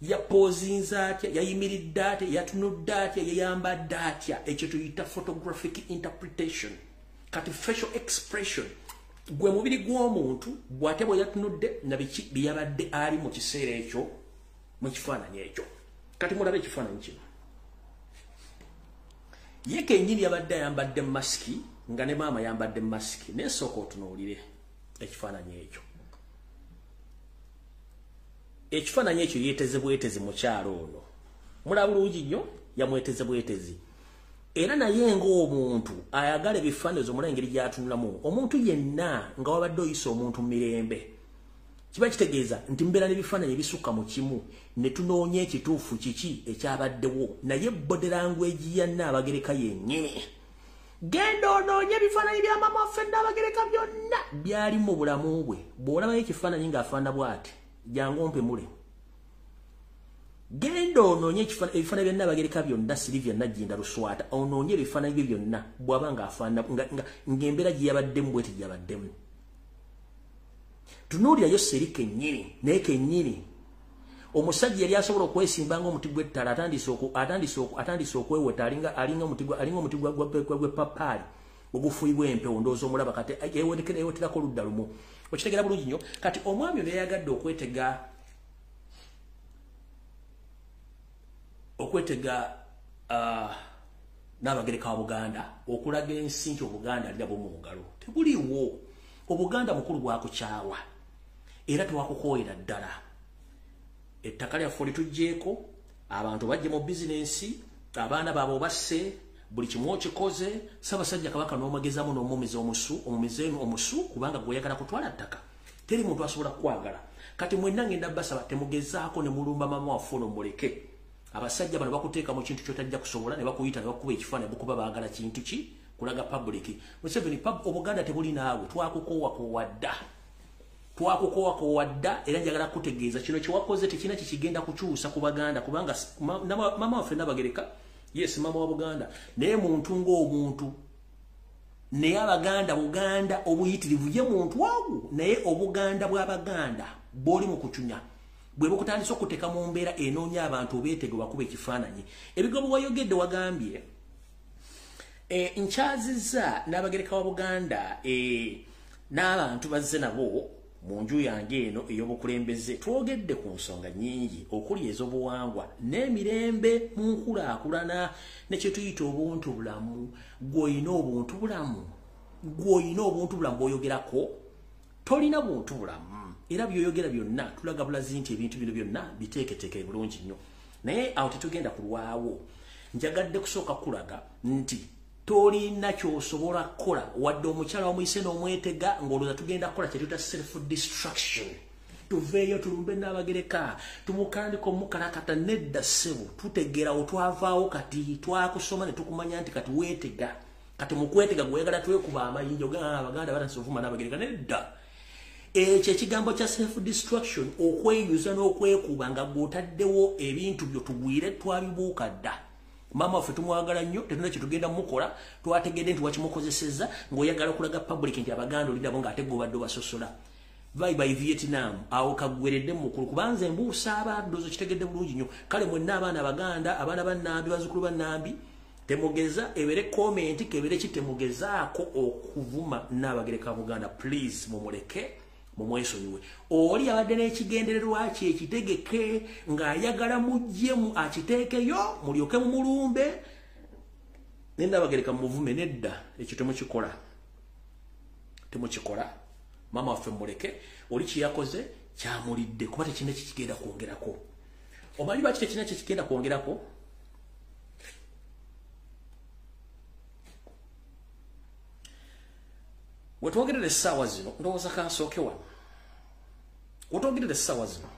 yapozinze atya, yayimiridde atya, yatunudde atya, yayambadde atya. Ekyo tuyita photographic interpretation. Kati facial expression gwe mubiri gw'omuntu bw'ate bwe yatunudde na biki byeyabadde ali mu kiseera ekyo mu kifaananyi ekyo. Kati mulabe ekifaananyi kino, ye kennyini yabadde ayambadde masiki nga ne maama yambadde masiki. Naye sooka otunuulire ekifaananyi ekyo. Ekifaananyi ekyo yeeteze bwetezi mukyalo ono, mulaba bulungi nnyo, yamweteze bwetezi. Era naye ng'omuntu ayagala ebifaananyi, omulaba engeri gy'atunulamu. Omuntu yenna nga wabadde oyisa omuntu mu mirembe, kiba kitegeeza nti mubeera n'ebifaananyi ebisukka mu kimu ne tunoonya ekituufu kiki ekyabaddewo. Naye body language ya Nnaabagereka yennyini, genda onoonye ebifaananyi bya maama waffe Nnaabagereka byonna byali mu bulamu bwe. Bw'olabayo ekifaananyi ng'afaanana bw'ati, jangu ompemule. Genda onoonye ebifaananyi bya Nnaabagereka byonna, Sylvia Nagginda Luswata, onoonye ebifaananyi bye byonna bw'aba ng'afaanana ng'embeera gye yabaddemu bw'eti gye yabaddemu. Tunuulira Yoseri kennyini, naye kennyini omusajja yali asobola okwesimba ng'omuti gw'ettala, atandise okweweta, alinga omuti gw'eppapaali ogufuuyibwa empewo. Ndowooza omulaba kati eweterako oludda lumu. Okitegeera bulungi nnyo. Kati omwami ono yayagadde okwetega n'Abagereka wa Buganda, okulaga ensi nti Obuganda alina bwo mu ngalo. Tebuliiwo. Obuganda mukulu bwakukyawa era tewakukooyera ddala. Ettaka lyaffe lituggyeko, abantu bajje mu bizinensi, abaana baabwe basse, buli kimu okikoze. Ssaabasajja Kabaka n'omugezamu n'omumiza omusu, omumizeemu omusu, kubanga gweyagala kutwala ttaka. Teri muntu asobola kukwagala. Kati mwenna ngenda basaba temugezaako ne mulumba mama waffe ono, muleke. Abasajja bano bakuteeka mu kintu ky'otajja kusobola, ne bakuyita ne bakuba ekifaananyi, bukuba baagala kintu ki kulaga public. Museveni, Obuganda tebuli naawe, twakukoowakoowa dda. Twakukoowakoowa dda, era njagala kutegeeza kino kye wakoze tekirina kikigenda kukyusa ku Baganda, kubanga mama waffe Nnabagereka, yes, mama wa Buganda, naye muntu ng'omuntu. Naye Abaganda, Buganda obuyitirivu, ye muntu wagu, naye Obuganda bw'Abaganda bw'oli mu kucunya bwe bukutandise okuteeka mu mbeera enoonya abantu obeetege bakuba ekifaananyi. Ebigambo wayogedde, wagambye, nkyazizza n'Abagereka wa Buganda n'abantu bazze nabo mu nju yange eno ey'obukulembeze. Twogedde ku nsonga nnyingi okuli ez'obuwangwa n'emirembe mu nkulaakulana ne kye tuyita obuntu bulamu. Gw'olina obuntu bulamu? Gw'olina obuntu bulamu bw'oyogerako? Tolina buntu bulamu, era by'oyogera byonna tulaga bulazi nti ebintu bino byonna biteeketeeke bulungi nnyo. Naye awo tetugenda kulwawo. Njagadde kusooka kulaga nti tolina ky'osobola kukola, wadde omukyala wamuyise n'omwetega ng'olowooza tugenda kukola kye tuyita self destruction, tuveeyo tulumbe n'Abagereka, tumukandika omukalakata. Nedda ssebo, tutegeerawo, twavaawo. Kati twakusoma ne tukumanya nti kati weetega. Kati mukwetega gweyagala twekuba amayinja, ogamba Abaganda batandise ovuma n'Abagereka. Nedda, ekyo ekigambo kya self destruction, okweyuza n'okwekuba nga gw'otaddewo ebintu byo, tugwire, twabibuuka dda. Maama waffe tumwagala nnyo, tetulina kyetugenda mukola. Twategedde nti wakimukozesezza ng'oyagala okulaga public nti Abaganda olindabo, ng'ate gwe obadde obasosola. Bye bye Vietnam, awo kaggweredde mukulu, kubanze mbuusa abantu. Ndowooza kitegedde bulungi nnyo. Kale mwenna abaana Abaganda, abaana bannambi, bazzukulu bannambi, temugeza, ebere comment kebere ki, temugezaako okuvuma n'Abagereka Buganda. Please, mumuleke, mumwesonyiwe. Oli abadde n'ekigendererwa kye ekitegeke ng'ayagala muggyemu akiteekeyo mulyoke mumulumbe ne Nnabagereka mumuvume. Nedda, ekyo temukikola, temukikola. Maama waffe muleke, oli kyeyakoze kyamulidde, kuba tekirina kikigenda kwongerako. Omanyi lwaki tekirina kyekigenda kwongerako? Wetwogerera essaawa zino, ndowooza kansooke wano. Wetwogerera essaawa zino,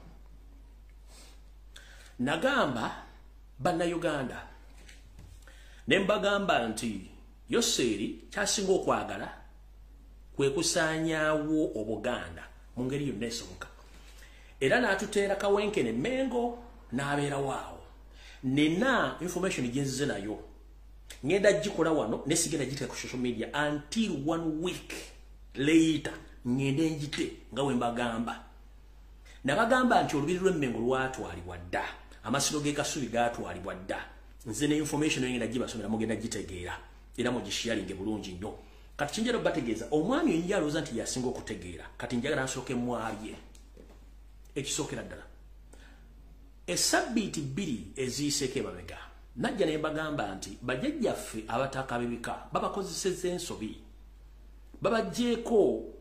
nagamba Bannayuganda ne mbagamba nti Yoseeri kyasinga okwagala kwe kusaanyaawo Obuganda mu ngeri yonna esoboka, era n'atuteera kawenkene Mengo n'abeerawo awo. Nina information gyenzize nayo, ngenda gikola wano, nesigenda giteeka ku social media until one week later, ngende njite nga we mbagamba. Nabagamba nti olubiri lw'Emmengo lwatwalibwa dda, amasiro g'e Kasubi gaatwalibwa dda. Nze ne information eyo ngenda gibasomera, mugenda gitegeera era mugisharinge bulungi nnyo. Kati kinjala bategeeza, omwami oyinja alowooza nti yasinga okutegeera. Kati njagala nsooke mwabye. Ekisookera ddala, esabbiiti 2 eziyiseeko emabega, najja ne mbagamba nti bajjajjaffe abataka b'ebika babakozesezza ensobi, babaggyeko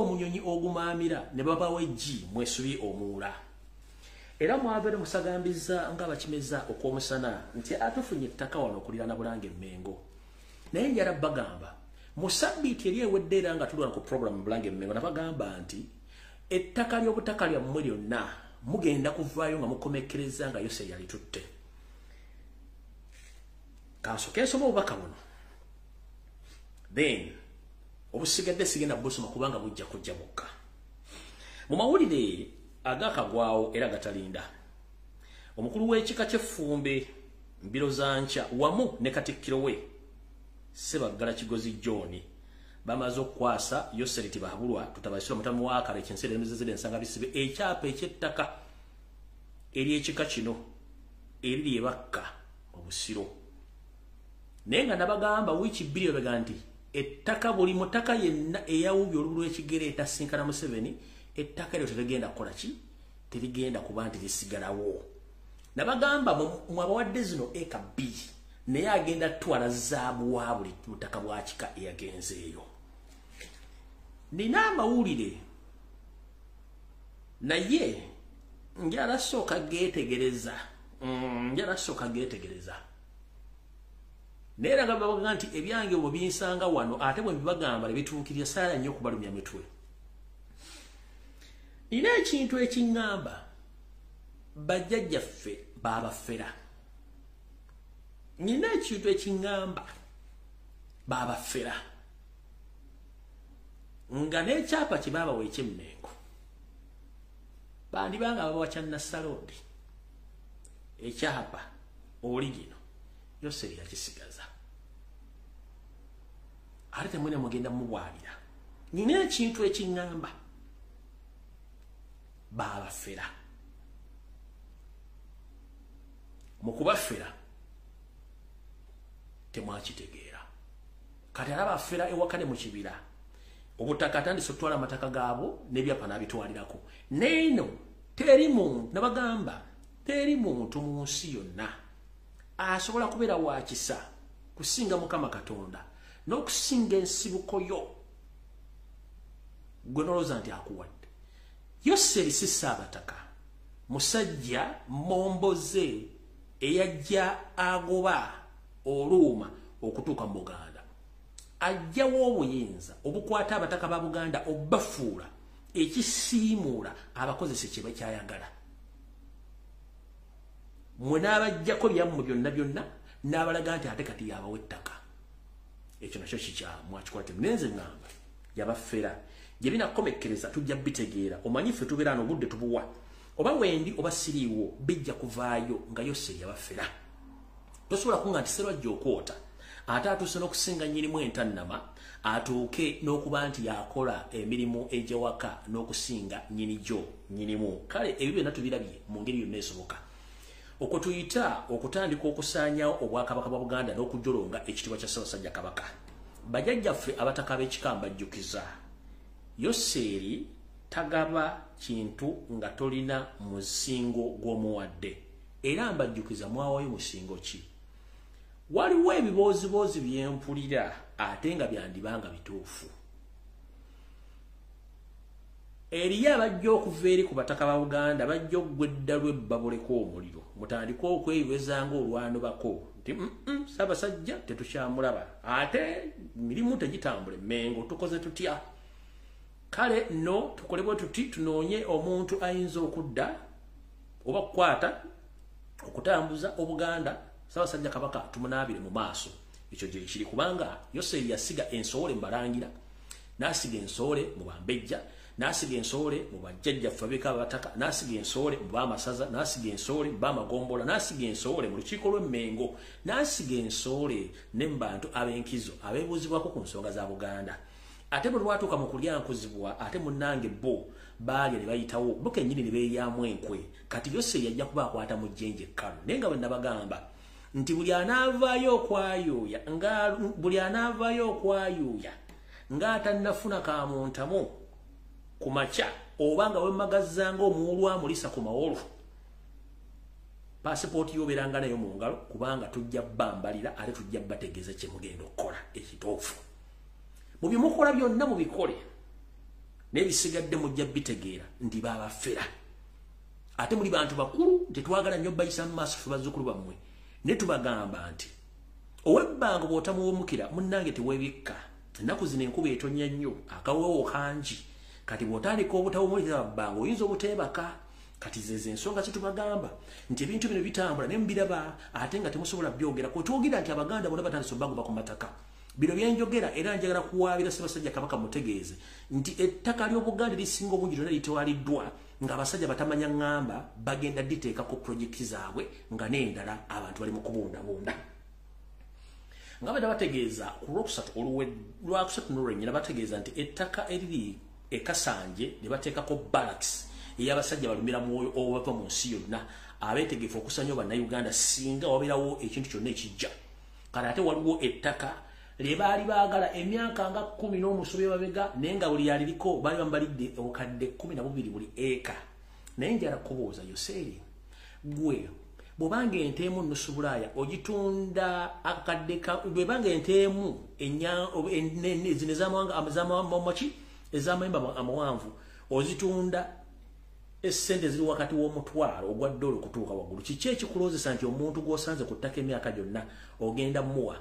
omunyonyi ogumaamira ne babawa eggi mwesubi omuula. Era mwabeere musagambiza ng'abakimeza okw'omusana nti atufunye ettaka wano okuliraana Bulange Emmengo. Naye njala bagamba, mu sabbiiti eri ewedde, era nga tulwana ku program Bulange Emmengo, nabagamba nti ettaka ly'obutaka lyammwe lyonna mugenda kuvaayo nga mukomekkereza nga Yose yalitutte. Kansooke nsoma obubaka buno, then obusigadde sigenda busoma kubanga bujja kujja bukka mu mawulire agakagwawo era gatalinda. Omukulu w'ekika ky'Effumbe Mbiro Zankya wamu ne katikkiro we Sebaggala Kigozi John Bamaze okukwasa Yoseri Tibahabulwa tutabaisira mutamu wa akale ekyensere emizizire ensanga bisibe ekyapa eky'ettaka ery'ekika kino eriri ebakka mu Busiro. Naye nga nabagamba wiiki 2 babega nti ettaka buli mutaka yenna eyawubye olubu lw'ekigere etasinkana Museveni, ettaka eryo terigenda kukola ki? Terigenda kuba nti lisigalawo. Nabagamba mwabawadde zino eka 2 naye agenda twala zaabu wa buli butaka bwa kika eyagenzeeyo. Nina amawulire naye njala sooka geetegereza, naye era nga babaga nti ebyange bwe binsanga wano ate bwe mbibagamba ne bituukirira saala nnyo okubalumya mitwe. Nina ekintu ekiŋŋamba bajjajjaffe baabafera. Nina ekintu ekiŋŋamba baabafera nga n'ekyapa kye baabawa eky'Emmengo bandibanga babawa kya Nassalondi, ekyapa oligino Yoseri yakisigaza. Ate temwena mugenda mubwalira. Nina ekintu ekiŋŋamba baabafera. Mu kubafera temwakitegeera. Kati alabafera ewaka ne mu kibira, obutaka atandise okutwala amataka gaabo n'ebyapa n'abitwalirako. Neeno teri muntu, nabagamba teri muntu mu nsi yonna asobola kubeera wa kisa kusinga Mukama Katonda n'okusinga ensibuko yo gwe nolowooza nti akuwadde. Yoseri si Ssaabataka, musajja momboze eyajja agoba oluuma okutuuka mu Buganda. Ajjawo obuyinza obukwata abataka ba Buganda obbafuula ekisiimuula abakozesa kye bakyayagala. Mwe n'abajjako byammwe byonna byonna n'abalaga nti ate kati yabawa ettaka. Ekyo nakyo kikyamu akikola temu. Naye nze ŋŋamba yabafera. Gye binakomekkereza tujja bitegeera. Omanyi ffe tubeera n'obudde tubuwa. Oba wendi oba siriiwo bijja kuvaayo nga Yoseri yabafera. Tosobola kunga nti Sserwajja okwota ate atuuse n'okusinga nnyinimu entannama, atuuke n'okuba nti yakola emirimu egy'ewaka n'okusinga nnyini gyo nnyinimu. Kale ebyo byonna tubirabye mu ngeri yonna esoboka. Okwo tuyita okutandika okusaanyawo obwakabaka bwa Buganda n'okujolonga ekitiibwa kya Ssaabasajja Kabaka. Bajjajjaffe abataka b'ekika mbajjukiza, Yoseri tagaba kintu nga tolina musingo gw'omuwadde. Era mbajjukiza mwawayo musingo ki? Waliwo ebibooziboozi bye mpulira ate nga byandibanga bituufu. Eriyo abajja okuva eri ku bataka ba Buganda bajja okugwa eddalu ebbabuleko omuliro, mutandike okweyiwezanga olwanobako nti Ssaabasajja tetukyamulaba, ate mirimu tegitambula Emmengo, tukoze tutya? Kale nno tukole bwe tuti, tunoonye omuntu ayinza okudda oba okukwata okutambuza Obuganda, Ssaabasajja Kabaka tumunaabire mu maaso. Ekyo gye kiri, kubanga Yoseri yasiga ensowole mu Balangira, n'asiga ensowole mu Bambejja, n'asiga ensowole mu bajjajjaffe abeeka abataka, n'asiga ensowole mu b'amasaza, n'asiga ensowole mu b'amagombola, n'asiga ensowole mu lukiiko lw'Emmengo, n'asiga ensowole ne mu bantu ab'enkizo abeebuuzibwako ku nsonga za Buganda. Ate bwe lwatuuka mu kulyankuzibwa, ate munnange bo baalya ne bayitawo, bo kennyini ne beeryamu enkwe. Kati Yoseri yajja kuba akwata mu jjenje ekkalu. Naye nga bwe nabagamba nti buli anaavaayo okwayuuya nga buli anaavaayo okwayuuya ng'atannafuna kamuntamu ku makya oba nga wemagazzanga omuwulu amulisa ku mawolu, paasipooti y'obeeranga nayo mu ngalo, kubanga tujja bbambalira ate tujja bategeeza kye mugenda okukola ekituufu. Mu bye mukola byonna mubikole, n'ebisigadde mujja bitegeera nti baabafera. Ate muli bantu bakulu, tetwagala nnyo bayisa mu maaso ffe bazzukulu bammwe. Ne tubagamba nti ow'ebbanga bw'otamuwomukira munnange teweebikka. Ennaku zino enkuba etonnya nnyo, akaweewo kangi. Kati bw'otandika obutawumulira bbanga oyinza obuteebaka. Kati ze ensonga zetubagamba nti ebintu bino bitambula naye mubiraba ate nga temusobola byogera. Kwetwogera nti Abaganda bonna batandise obbagoba ku mataka. Bino byenjogera era njagala kuwaabira Ssaabasajja Kabaka mutegeeze nti ettaka ly'Obuganda lisinga obungi lyonna litwaliddwa ng'abasajja batamanya ŋŋamba bagenda diteekako pulojekiti zaabwe nga n'endala abantu bali mu kubundabunda. Nga badde bategeeza ku Lwokusatu olwakusatu n'olwennyina, bategeeza nti ettaka eriri e Kasanje ne bateekako barracks ey'abasajja balumira mwoyo obava mu nsi yonna abeetegefu okusanya Bannayuganda singa wabeerawo ekintu kyonna ekijja. Kale ate waliwo ettaka lye baali baagala emyaka nga 10 mabega, naye nga buli yaliriko baali bamubalidde obukadde 12 buli eka. Naye njala kubuuza Yoseeri, gwe bw'obanga ente emu nusu Bulaaya ogitunda akadde ka, bw'ebanga ente emu zino ez'amawanga ez'amayembe amawanvu ozitunda essente ziri wakati w'omutwalo ogwa dola okutuuka waggulu, kiki ekikuloozesa nti omuntu gw'osanze ku ttaka emyaka gyonna ogenda muwa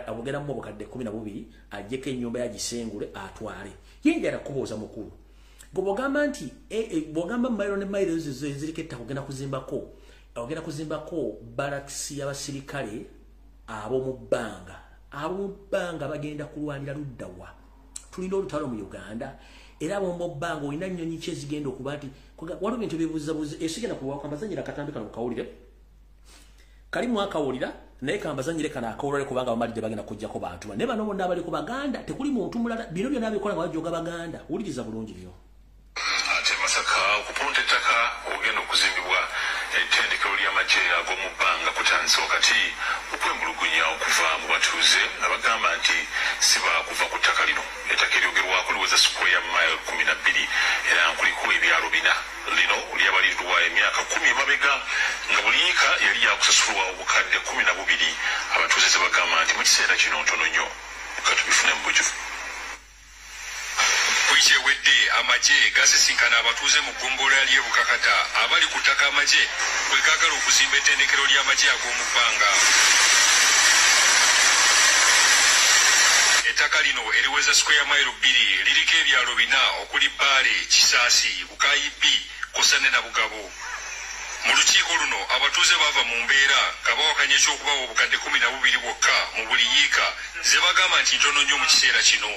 obugenda mu obukadde 12 ajjeko ennyumba yagisengule atwale? Ye njala kubuuza mukulu, gwe bw'ogamba nti bw'ogamba mayiro ne mayiro ezo eziriko ettaka ogenda kuzimbako barracks y'abasirikale ab'omu bbanga. Ab'omu bbanga bagenda kulwanira ludda wa? Tulina olutalo mu Uganda, era ab'omu bbanga olina nnyonyi ki ezigenda okuba nti waliwo ebintu ebibuuzabuuza. Esigenda kuwakambazanyira akatambi kano mukawulire, kali mwakawulira, naye kambazanyire kano akawulire kubanga bamalidde bagenda kujjako bantu. Naye bano bonna abali ku Baganda tekuli muntu mulala, bino byonna abikola nga bajoga Baganda. Wuliriza bulungi byo. Ate Masaka okupunta ettaka ogenda okuzimbibwa ettendekero ly'amagye ag'omu bbanga kutandise wakati okwemulugunya okuva mu batuuze abagamba nti si baakuva ku ttaka lino. Ettaka eryogerwako liweza square mile 12 era nkuliko ebyalo 4. Lino lyabalirirwa emyaka 10 emabega nga buli yiika yali yakusasulwa obukadde 12. Abatuuze ze bagamba nti mu kiseera kino ntono nnyo. Katubifune mu bujuvu. Wiiki ewedde amagye gasisinkana abatuuze mu ggombolola ly'e Bukakata abali ku ttaka amagye bwe gaagala okuzimba ettendekero ly'amagye ag'omu bbanga. Ettaka lino eriweza square mile 2 liriko ebyalo 4 okuli Bbaale, Kisaasi, Bukaayi B kw'ossa ne Nabugabo. Mu lukiiko luno abatuuze bava mu mbeera nga bawakanya eky'okubawa obukadde 12 bwokka mu buli yiika ze bagamba nti ntono nnyo mu kiseera kino.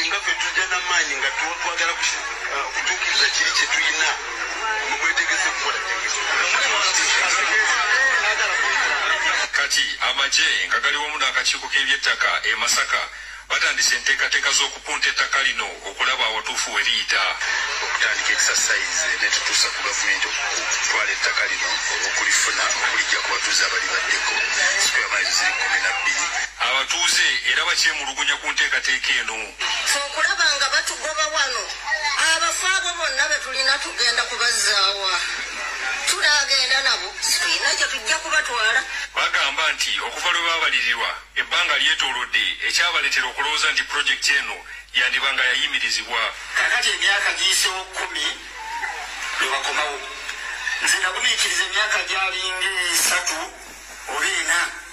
Nga ffe tujja n'amaanyi nga twagala kutuukiriza kiri kye tulina mwetegese kukola. Kati amagye nga gali wamu n'akakiiko k'ebyettaka e Masaka batandise enteekateeka z'okupunta ettaka lino okulaba awatuufu we liyita. Okutandika exercise ne tutuusa ku gavumenti okutwala ettaka lino okulifuna okulijja ku batuuze abalibaddeko square miles ziri 12. Abatuuze era bakyemulugunya ku nteekateeka eno. Ffe okulaba nga batugoba wano, abafu abo bonna be tulina tugenda kubazzaawa, tunaagenda nabo situlina kye tujja kubatwala. Bagamba nti okuva lwe baabalirirwa ebbanga lyetoolodde ekyabaleetera okulowooza nti pulojekiti eno yandiba nga yayimirizibwa. Kaakati emyaka giyisewo 10 lwe bakomawo. Nze nagumiikiriza emyaka gyalinga 3 oba 4.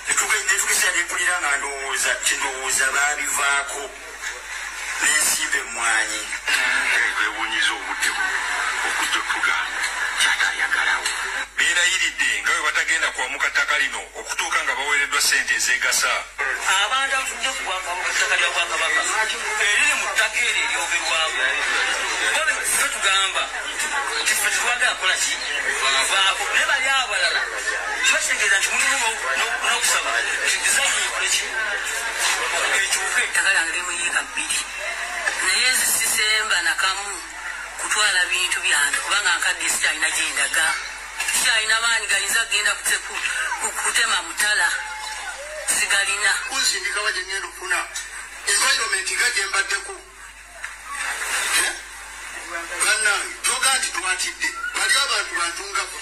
Netugezaako nempulira nga ndowooza kindowooza baabivaako n'ensimba emmwanyi. Twewuunyiza obudde okujja otugamba kyatayagalawo. Beerayiridde nga bwe batagenda kwamuka ttaka lino okutuuka nga baweereddwa ssente ezeegasa. Abantu abatudde ku ttaka lya Bwakabaka eriri mu ttaka eryo eryogerwako, ffe tugamba nti ffe tetwagala kukola ki vaako, naye bali abalala kibakitegeeza nti mulimu n'okusaba nti dizayini ekole ki ekyuke. Ettaka lyange liri mu yiika 2 naye nze sisemba nakamu kutwala bintu byange kubanga nkadde sikyalina gye ndaga, sikyalina maanyi gayinza kugenda kutema mutala, sigalina. Kunsindikawa gye ngenda okufuna environment nga gye mbaddeko. Bannange toga nti twatidde, bali abantu bantungako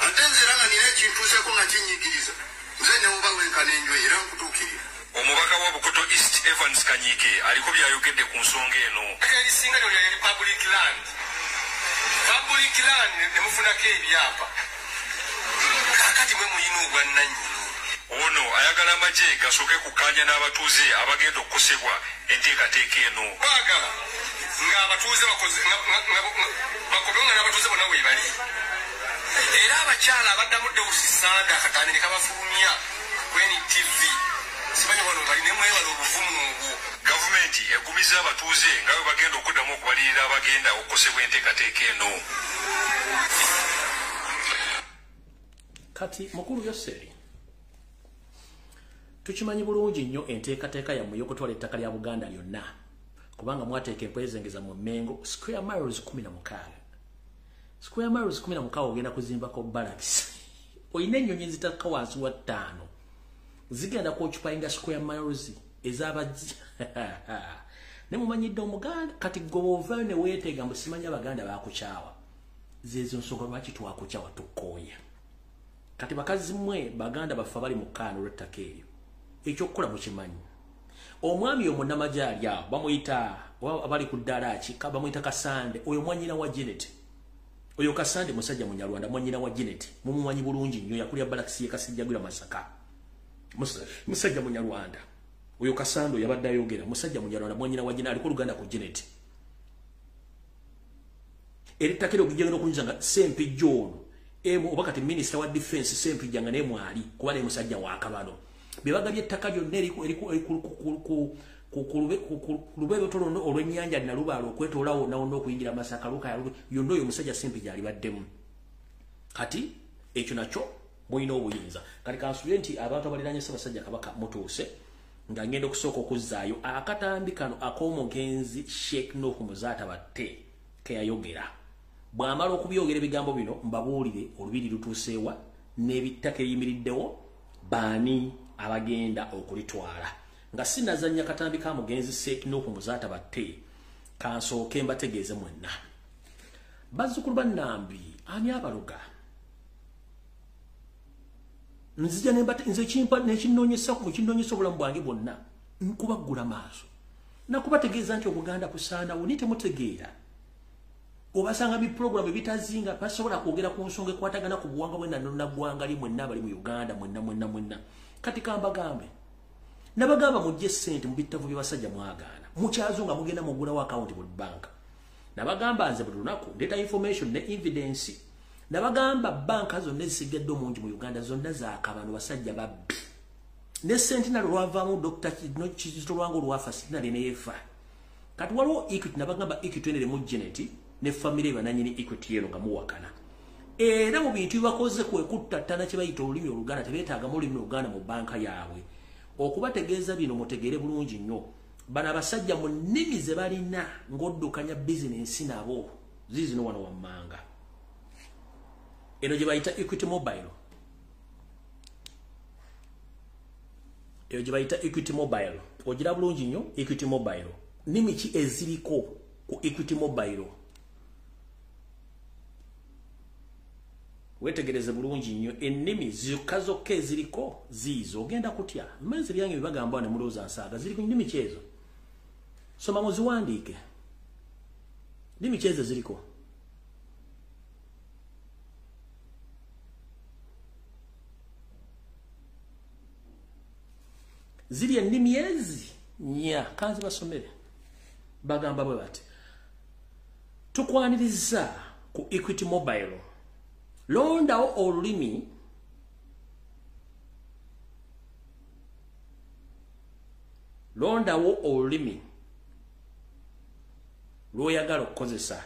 ate nze era nga nina ekintuuseko nga kinnyigiriza, nze newoba wenkana enjoyi era nkutuukirira. Omubaka wa Bukoto East Evans Kanyike aliko byayogedde ku nsonga eno. Erisinga lyo lyali public land. Public land ne mufunako ebyapa. Kaakati mwe muyina obwannannyini. Ono ayagala amagye gasooke kukkaanya n'abatuuze abagenda okukosebwa enteekateeka eno. Baagala ng'abatuuze bakomewo nga n'abatuuze bonna we bali. Era abakyala abaddamu Deusi Sanda akatambi ne kabafulumya ku NTV. Simanyi wano bali ne mwewala obuvumu obwo. Gavumenti egumiza abatuuze nga bwe bagenda okuddamu okubalirira abagenda okukosebwa enteekateeka eno. Kati mukulu Yoseri, tukimanyi bulungi nnyo enteekateeka yammwe y'okutwala ettaka lya Buganda lyonna, kubanga mwateeka empwezengeza mu Mmengo square miles 16. Square miles 16 ogenda kuzimbako barracks. Oyina ennyonyi ezitakka wansi wa 5 zigenda ku-occupyinga square miles ez'abajja. Ne mumanyidde Omuganda kati gwe bw'ovaayo ne weeteega mbu simanyi Abaganda baakukyawa. Zeezo nsonga lwaki twakukyawa tukkooye. Kati bakazi mmwe Baganda baffe abali mu kkaano olw'ettaka eryo, ekyokukola mukimanyi. Omwami omunnamagye ali awo bamuyita, abali ku ddaala ki, bamuyita Kasande, oyo mwannyina wa Janet. Oyo Kasande musajja Munyarwanda, mwannyina wa Janet, mumumanyi bulungi nnyo, yakulira balakisi ye Kasijjagirwa Masaka. Musajja Munyarwanda. Oyo Kasande yabadde ayogera, musajja Munyarwanda, mwannyina wa Janet, aliko oluganda ku Janet. Ettaka eryo ogigenda okunyuza nga Ssempijja ono, oba kati minisita wa defense Ssempijja nga naye mwali, kuba naye musajja wa Kabano. Bye bagabye ettaka lyonna eri ku lubeebeto lwonna olw'ennyanja Nalubaale okwetoolaawo wonna wonna okuyingira Masaka, Lukaya, yonna oyo omusajja Ssempijja alibaddemu. Kati ekyo nakyo mulina obuyinza. Kati kansuubire nti abantu abaliraanye Ssaabasajja Kabaka mutuuse, nga ngenda okusooka okuzzaayo akatambi kano ak'omugenzi Sheikh Nuhu Muzaata Batte ke yayogera. Bw'amala okubyogera ebigambo bino mbabuulire olubiri lutuuseewa n'ebittaka eriyimiriddewo baani abagenda okulitwala. Nga sinnazannya katambi ka mugenzi Sheikh Nuhu Muzaata Batte, kansooke mbategeeze mwenna. Bazzukulu ba Nnambi, ani abaloga? Nzija nze ekinnoonyesa obulamu bwange bwonna nkubaggula maaso. Nakubategeeza nti Obuganda kusaanawo, naye temutegeera. Obasanga bi program ebitazinga basobola kwogera ku nsonga ekwatagana ku buwangwa bwenna naggwanga li mwenna abali mu Uganda mwenna mwenna mwenna. Kati kambagambe, nabagamba mujje ssente mu bittavu by'abasajja mwagaana, mukyazo nga mugenda mugulawo akawunti buli banka. Nabagamba nze buli lunaku ndeeta information ne evidence. Nabagamba banka zonna ezisigadde omungi mu Uganda zonna zaakabano basajja babbi. Ne Sentinel lwavaamu Dr. Kizito Lwanga olwafa Sentinel neyefa. Kati waliwo Equity, nabagamba Equity enere mu Janet ne famire bananyini Equity eno nga muwakana. Era mu bintu bibakoze kwe kuttattana kye bayita olulimi Oluganda, tebeetaaga mu lulimi Oluganda mu banka yaabwe. Okubategeeza bino mutegeere bulungi nnyo. Bano abasajja mu nnimi ze balina ng'oddukanya bizinensi nabo ziizino wano wammanga. Eno gye bayita Equity Mobile. Eyo gye bayita Equity Mobile. Ogira bulungi nnyo Equity Mobile. Nnimi ki eziriko ku Equity Mobile? Weetegereze bulungi nnyo ennimi zokka zokka eziriko ziizo. Ogenda kutya? Mmanzi byange bibagamba ne mulowooza nsaaga. Ziri ku nnimi ki ezo? Soma muziwandiike. Nnimi ki ezo ziriko? Ziri ennimi ezi nnya. Kanzi basomere. Bagamba bwe bati, tukwaniriza ku Equity Mobile. Londawo olulimi lw'oyagala okukozesa.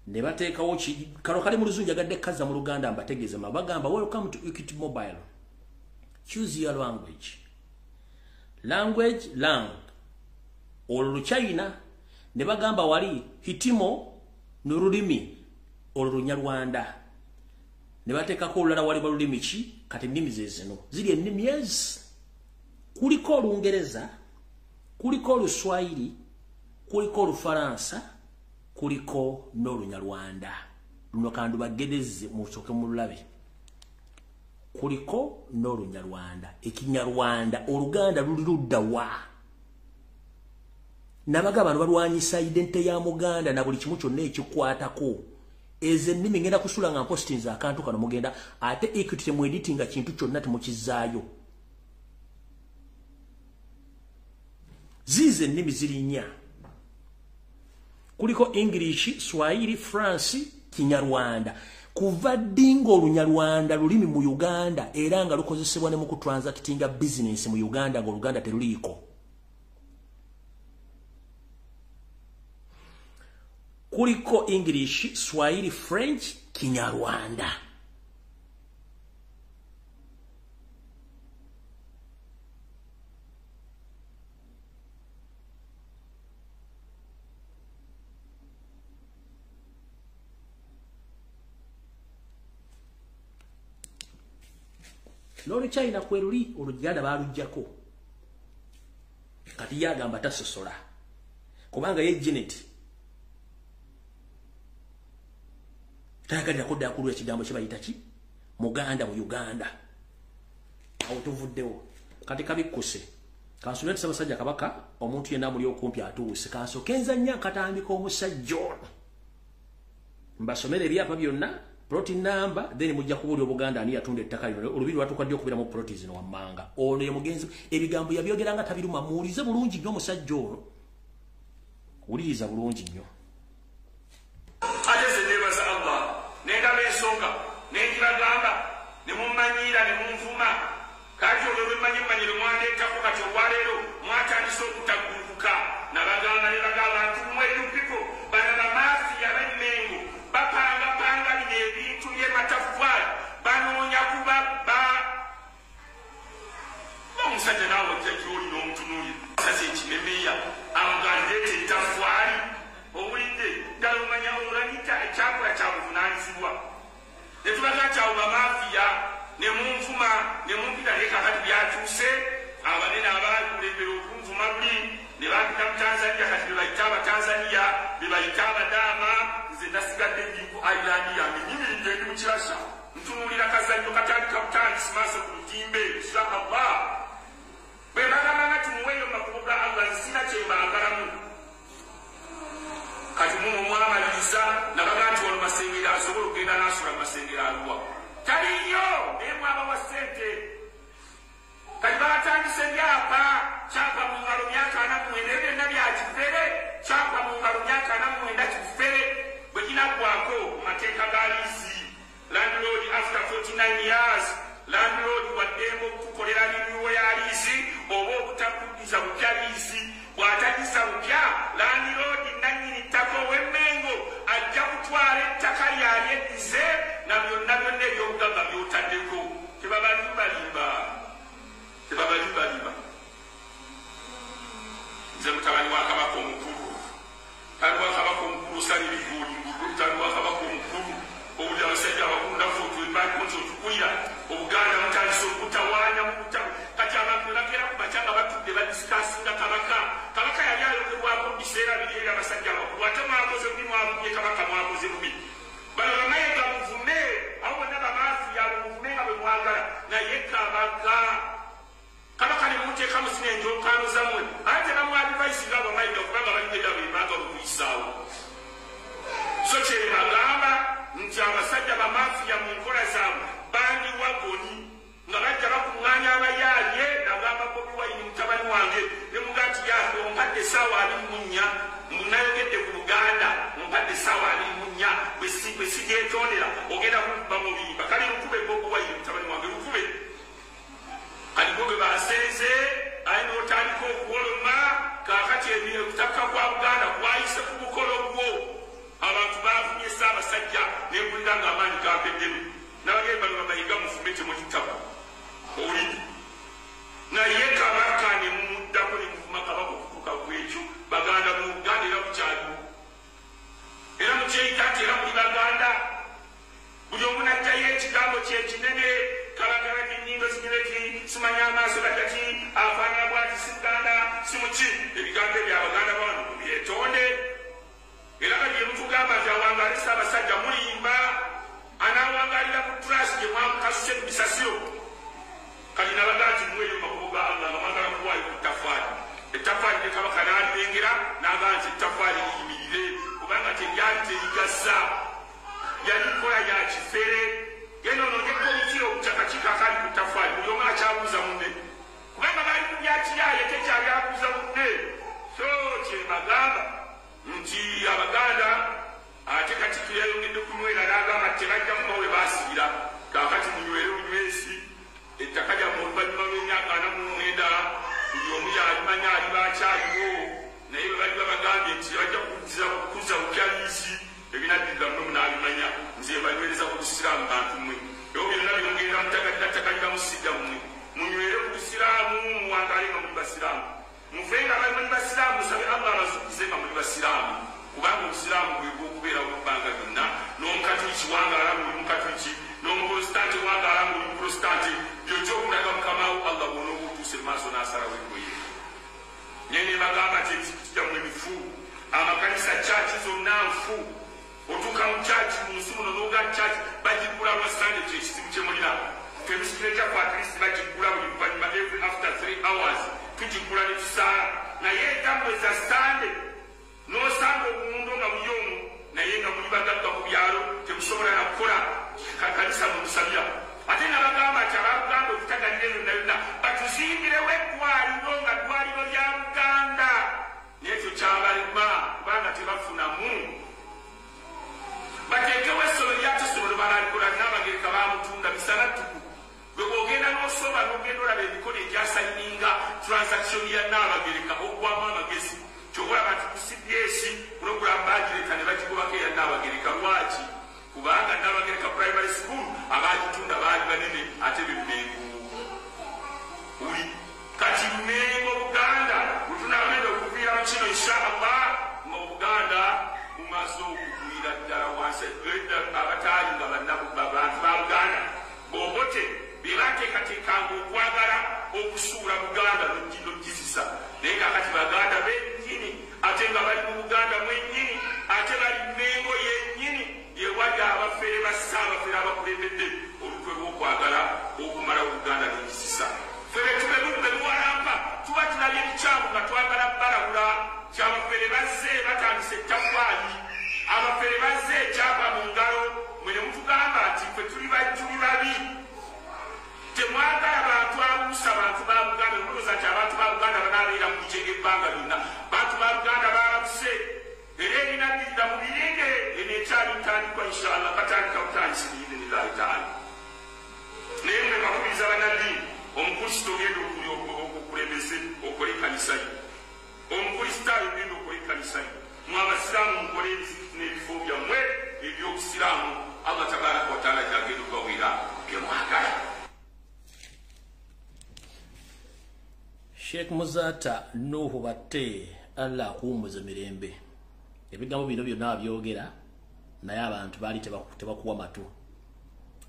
Ne bateekawo kano kali mu Luzungu, njagadde kazza mu Luganda mbategeeze. Bagamba welcome to Equity Mobile. Choose your language. Language, lang. Olwo Luchina. Ne bagamba wali hitimo n'olulimi olwo Lunyarwanda. Ne bateekako olulala wali balulimi ki? Kati ennimi ze zino. Ziri ennimi ezi. Kuliko Olungereza, kuliko Oluswayiri, kuliko Olufalansa, kuliko n'Olunyarwanda. Luno kandu bagereze musooke mululabe. Kuliko n'Olunyarwanda. Ekinyarwanda, Oluganda luli ludda wa? Nabaga bano balwanyisa identity ya Muganda na buli kimu kyonna ekikwatako. Ezo ennimi ngenda kusula nga mpostinze akantu kano mugenda, ate Equity temweditinga kintu kyonna temukizaayo. Ziizo ennimi ziri nnya. Kuliko English, Swahili, France, Kinyarwanda. Kuva ddi ng'Olunyarwanda lulimi mu Uganda era nga lukozesebwa ne mu kutransactinga business mu Uganda ng'Oluganda teruliiko. Kuliko English, Swahili, French, Kinyarwanda. Lori China kweruli oluganda balujjako. Kati yagamba tasosola. Kubanga ye Janet tayagalira kudda akulu ekigambo kye bayita ki? Muganda mu Uganda. Awo tuvuddewo. Kati kabikkuse. Kansule Ssaabasajja Kabaka omuntu yenna muli okumpi atuuse. Kansooke nzannya akatambika omusajja ono. Mbasomere ebyapa byonna, plot number, then mujja kubuulira Obuganda ani yatunda ettaka lino. Olubiri lwatuuka ddi okubeera mu plot zino wammanga. Ono ye mugenzi ebigambo yabyogera nga tabiruma. Muwulize bulungi nnyo omusajja ono. Wuliriza bulungi nnyo. Ate nze neebaza Allah, nendaba ensonga, nengibagamba, ne mummanyiira ne munvuma. Kati olwo lwe mmanyire mwandeetako kati olwaleero mwatandise okutaggulukuka. Nabagamba ne bagamba nti mmwe you people, bano bamafiya b'Emmengo bapangapanga bino ebintu by'emataffaali, banoonya kubabba. Omusajja naawe ojja gy'oli n'omutunuulira. Sasa ekimemeya amugandeeta ettaffaali. Owulidde ddala omanya olanyita ekyakola kya buvunaanyizibwa. Ne tubaga nti abo bamafiya ne munvuma ne mumpita naye kakati byatuuse abanene abaakulembera okunvuma luli ne bampita mu Tanzania kati be bayita Abatanzania be bayita Abadaama. Nze nasigadde ndi ku island yange nyimiridde ndi mu Kirasha ntunuulira kazannyo katandika butandisi maaso ku lutimbe insha Allah. Bwe bagamba nti muweeyo mu makubo ga Allah nze sina kye mbaagalamu. Kati mumwe mwamaliriza nabaga nti wano Masengere asobola okugenda n'asula mu Masengere aluwa. Taliyo naye mwabawa ssente. Kati baatandise byapa kyapa mu ngalo myaka 49 ebyo byonna bya kifere. Kyapa mu ngalo myaka 49 kifere bwe kinaggwako mu mateeka ga liisi. Landlord after 49 years, landlord waddembe okukukolera renewal ya liisi oba obutakuddiza bupya liisi. Bw'ataddiza bupya, landlord nannyini ttaka ow'Emmengo ajja kutwala ettaka lyali eddize na byonna byonna ebyobugagga by'otaddeko. Tebabalimbalimba, tebabalimbalimba. Nze mutabani wa Kabaka omukulu, mutabani wa Kabaka omukulu osala ebiguli, mutabani wa Kabaka omukulu owulira abasajja abakulu naffe otwebakonti otukulira Obuganda mutandise okutawaanya mu butabo. Kati abantu ne bakeera ku makya nga batudde badisikasinga Kabaka. Kabaka yali ayogerwako mu biseera biri eri abasajja abakulu. Ate mwakoze bubi, mwavumye Kabaka, mwakoze bubi. Bano Bamayiga muvume, abo bonna bamafiya abo muvume nga bwe mwagala, naye Kabaka Kabaka ne mumuteeka mu zino enjookaano zammwe. Ate tebamuadvisinga Abamayiga kubanga balina ebyabwe bye baagala okuyisaawo. So kye bagamba nti abasajja bamafiya mu nkola zaabwe bandiwagoni nga bajja bakuŋŋaanya abayaaye. Nagamba Bobi Wine mutabani wange ne mugaa nti yaafe ompadde essaawa 24 munayogedde ku Buganda, ompadde essaawa 24 bwe sigyetondera ogenda kunkuba mubimba. Kali lukube Bobi Wine mutabani wange lukube. Kali bo bwe basenze aye n'otandika okuwoloma. Kaakati okutakka kwa Buganda kwayise ku mukolo gwo. Abantu baavumye Ssaabasajja ne mpulira ng'amaanyi gampeddemu. Nabagamba bano Bamayiga mufume temulitaba. Owulidde? Naye Kabaka ne mumuddako ne muvuma Kabaka okutuuka ku ekyo. Baganda mu Buganda era bukyaliwo. Era mukyeyita nti era muli Baganda. Buli omu n'aggyayo ekigambo kye ekinene. Kabaka bati ennyindo zinyereki, simanya amaaso gataki, afaanana bw'ati si Buganda, si muki. Ebigambo ebyo Abaganda bano mubyetonde. Era kati bye mutugamba nti awangaale Ssaabasajja mulimba. Anaawangalira ku trust gye mwamukasuse mu bisasiro. Kati nabaga nti muweeyo mu makubo ga Allah nga mwagala kuwaayo ku ttaffaali. Ettaffaali ne Kabaka n'alirengera n'agamba nti ettaffaali liyimirire kubanga teryali terigasa. Yali nkola ya kifere. Genda onoonye komiti obukyakakiiko akali ku ttaffaali buli omu akyabuuza munne. Kubanga baali ku bya kiyaaye tekyali abuuza munne. So kye bagamba nti Abaganda ate Katikkiro yayongedde kunywera n'agamba tebajja kuba we baasibira. Kaakati munywere bunywesi ettaka lyammwe oluvannyuma lw'emyaka 49 buli omu yalimanya aliba akyaliwo. Naye bwe bali babagambye nti bajja kukuza bupya liizi, ebinaddirira mmwe munaabimanya. Nze mbanywereza ku busiraamu bantu mmwe. Ebyo byonna byongenda mutagalira musijja mmwe. Munywere ku busiraamu, muwangaale nga muli basiraamu. Muve nga muli basiraamu, musabe Allah abazuukize nga muli basiraamu. Kubanga obusiraamu bwe bw'okubeerawo ebbanga lyonna. N'omukatuliki wangaala ng'oli mukatuliki, n'omuprotestante wangaala ng'oli muprotestante. Byojja okulaga Mukama wo Allah bw'onooba otuuse mu maaso n'asalawo engoye. Naye ne bagamba nti emizikiti gyammwe mifu, amakanisa church zonna nfu. Otuuka mu church mu nsi muno n'oga church bagiggula lwa Sande, kye kizibu kye mulina. Ffe emizikiti egyaffe at least bagiggula buli luvannyuma, every after 3 hours tugiggula ne tusaala. Naye ezammwe za Sande n'osanga obuwundo nga buli omu, naye nga muli bagagga ku byalo temusobola na kukola kanisa mwe musabira. Ate nabagamba nti ababuganda okutagalira yonna yonna batuzimbirewo eddwaliro nga ddwaliro lya Buganda. Naye ekyo kyabalema kubanga tebafunamu. Bateekewo essomero lyate essomero banalikola Nnabagereka baamutunda misana ttuku. Gwe bw'ogenda n'osoma n'ogenda olaba emikono egyasayininga transaction ya Nnabagereka oggwamu amagezi. Ky'okulaba nti ku CBS pulogulaamu baagireka ne bagigobako eya Nnabagereka. Lwaki? Kubanga Nnabagereka Primary School abaagitunda baali banene ate b'Emmengo. Uli kati Mmengo Buganda bwe tunaagenda okuviira mu kino insha Allah nga Obuganda bumaze okugwira ddala wansi. Abataali nga bantu ba Buganda Bobote be bateekateekanga okwagala okusuula Buganda n'ogizisa. Naye kaakati Baganda bennyini ate nga bali mu Buganda mwennyini ate bali Mmengo yennyini yewali abafere bassa abafere abakulembedde olukwe lw'okwagala okumalawo Buganda n'ogizisa. Ffe bemuwalampa tuba tulabye ebikyamu nga twagala balabula kyabafere bazze batandise ettaffaali. Abafere bazze ekyapa mu ngalo mwe ne mutugamba nti ffe tuli babi. Temwagala bantu abuusa bantu ba Buganda. Mulowooza nti abantu ba Buganda banaabeera mu bukyenge ebbanga lyonna. Bantu ba Buganda baalabuse era ebinaddirira mu birinde eno ekyali ntandikwa inshallah katandika butandisi biidhinillahi taala. Naye mwe bakubiriza bannaddiini, omukristaayo ogenda okulembeze okole ekkanisa yo, omukristaayo ogenda okole ekkanisa yo. Mwe abasiraamu mukole emizikiti n'ebifo byammwe eby'obusiraamu. Allah tabaraka wa taala gyagenda okubaweera bye mwagala. Sheikh Muzaata Nuhu Batte, Allah akuwummuze mirembe. Ebigambo bino byonna abyogera naye abantu baali tebakuwa matu.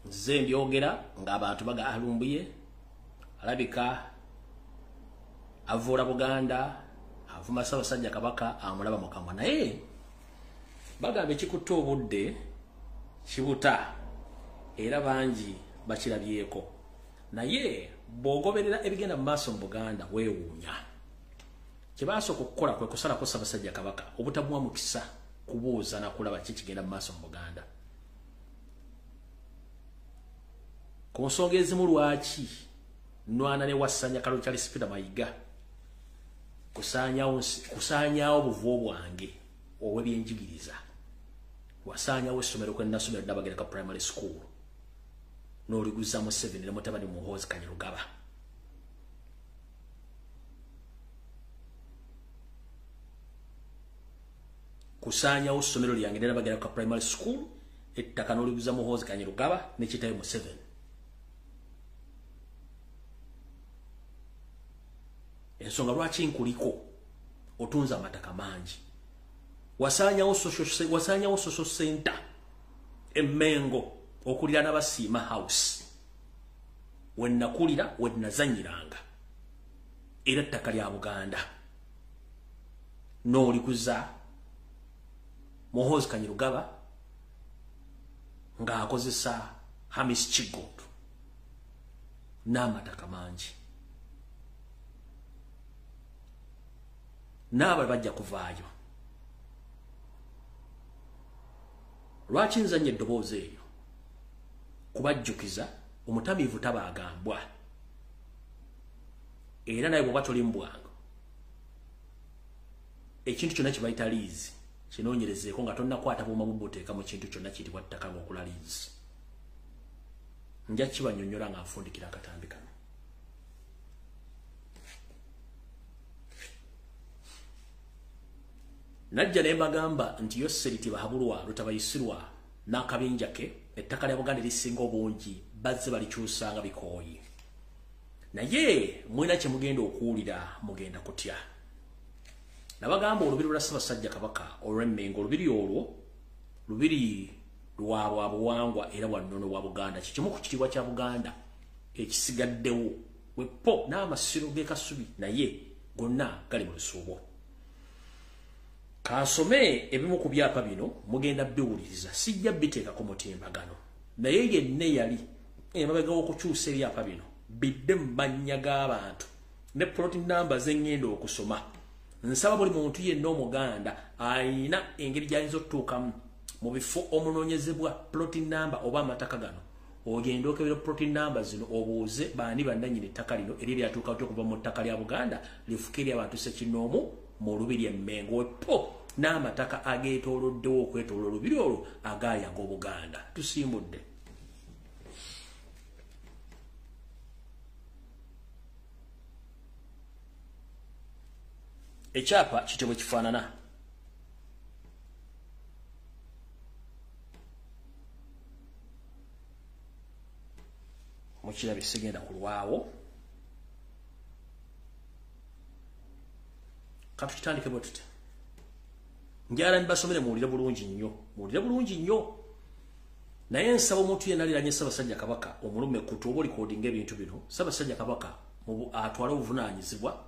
Nze mbyogera ng'abantu baga alumbuye, alabika avuula Buganda, avuma Ssaabasajja Kabaka, amulaba mu kamwa. Naye bagamba ekikutte obudde kibuta era bangi bakirabyeko. Naye bw'ogoberera ebigenda mu maaso mu Buganda weewuunya. Kye baasooka okukola kwe kusalako Ssaabasajja Kabaka obutamuwa mukisa kubuuza na kulaba ki kigenda mu maaso mu Buganda. Ku nsonga ezimu lwaki nwana ne Wassanya Kalolo Charles Peter Mayiga kusaanyaawo obuvu bwange obw'ebyenjigiriza. Wasaanyawo essomero kwe nnasomera Nnabagereka Primary School n'oliguza Museveni ne mutabani Muhoozi Kainerugaba. Kusaanyawo essomero lyange ne Nnabagereka Primary School ettaka n'oliguza Muhoozi Kainerugaba ne kitaawe Museveni. Ensonga lwaki nkuliko otunza amataka mangi. Wasaanyawo social center Emmengo okulira n'Abasiima House we nakulira we nazanyiranga era ettaka lya Buganda n'olikuza Muhoozi Kainerugaba ng'akozesa Hamis Kiggundu n'amataka mangi. N'abali bajja kuvaayo. Lwaki nzannya eddoboozi eryo? Kubajjukiza omutamiivu tabaagambwa. Era naye bw'oba toli mu bwangu, ekintu kyonna kye bayita liizi kinoonyerezeeko nga tonnakwata buuma bubuteeka mu kintu kyonna kiyitibwa ttaka ng'okula liizi. Nja kibannyonnyola nga nfundikira akatambi kano. Najja ne mbagamba nti Yoseri Tibahabulwa Lutabayisirwa n'akabinja ke ettaka lya Buganda erisinga obungi bazze balikyusanga bikooyi. Naye mwena kye mugenda okuwulira mugenda kutya. Nabagamba olubiri lwa Ssaabasajja Kabaka olw'Emmengo, olubiri olwo lubiri lwa buwangwa era bwa nnono bwa Buganda, kikimu ku kitiibwa kya Buganda ekisigaddewo wepo n'amasiro g'e Kasubi naye gonna gali mu lusuubo. Kansome ebimu ku byapa bino mugenda biwuliriza, sijja biteekako mutimbagano, naye yenna yali emabega w'okukyusa ebyapa bino bidde mu mannya g'abantu ne plot number ze ngenda okusoma. Nsaba buli muntu yenna Omuganda ayina engeri gy'ayinza okutuukamu mu bifo omunoonyezebwa plot number oba amataka gano, ogenda okebera plot number zino obuuze baani bannannyini ettaka lino eri lyatuuka okuva mu ttaka lya Buganda lifuke ery'abantu ssekinnoomu mu lubiri Emmengo wepo n'amataka ageetooloddewo okwetooloola olubiri olwo agaali ag'Obuganda. Tusimbudde. Ekyapa kityo bwe kifaanana. Mukirabye sigenda kulwawo. Katukitandike bwe tuti. Njagala mbasomere muwulire bulungi nnyo, muwulire bulungi nnyo. Naye nsaba omuntu yenna aliranye Ssaabasajja Kabaka omulume kutu oba olikodinga ebintu bino, Ssaabasajja Kabaka atwale obuvunaanyizibwa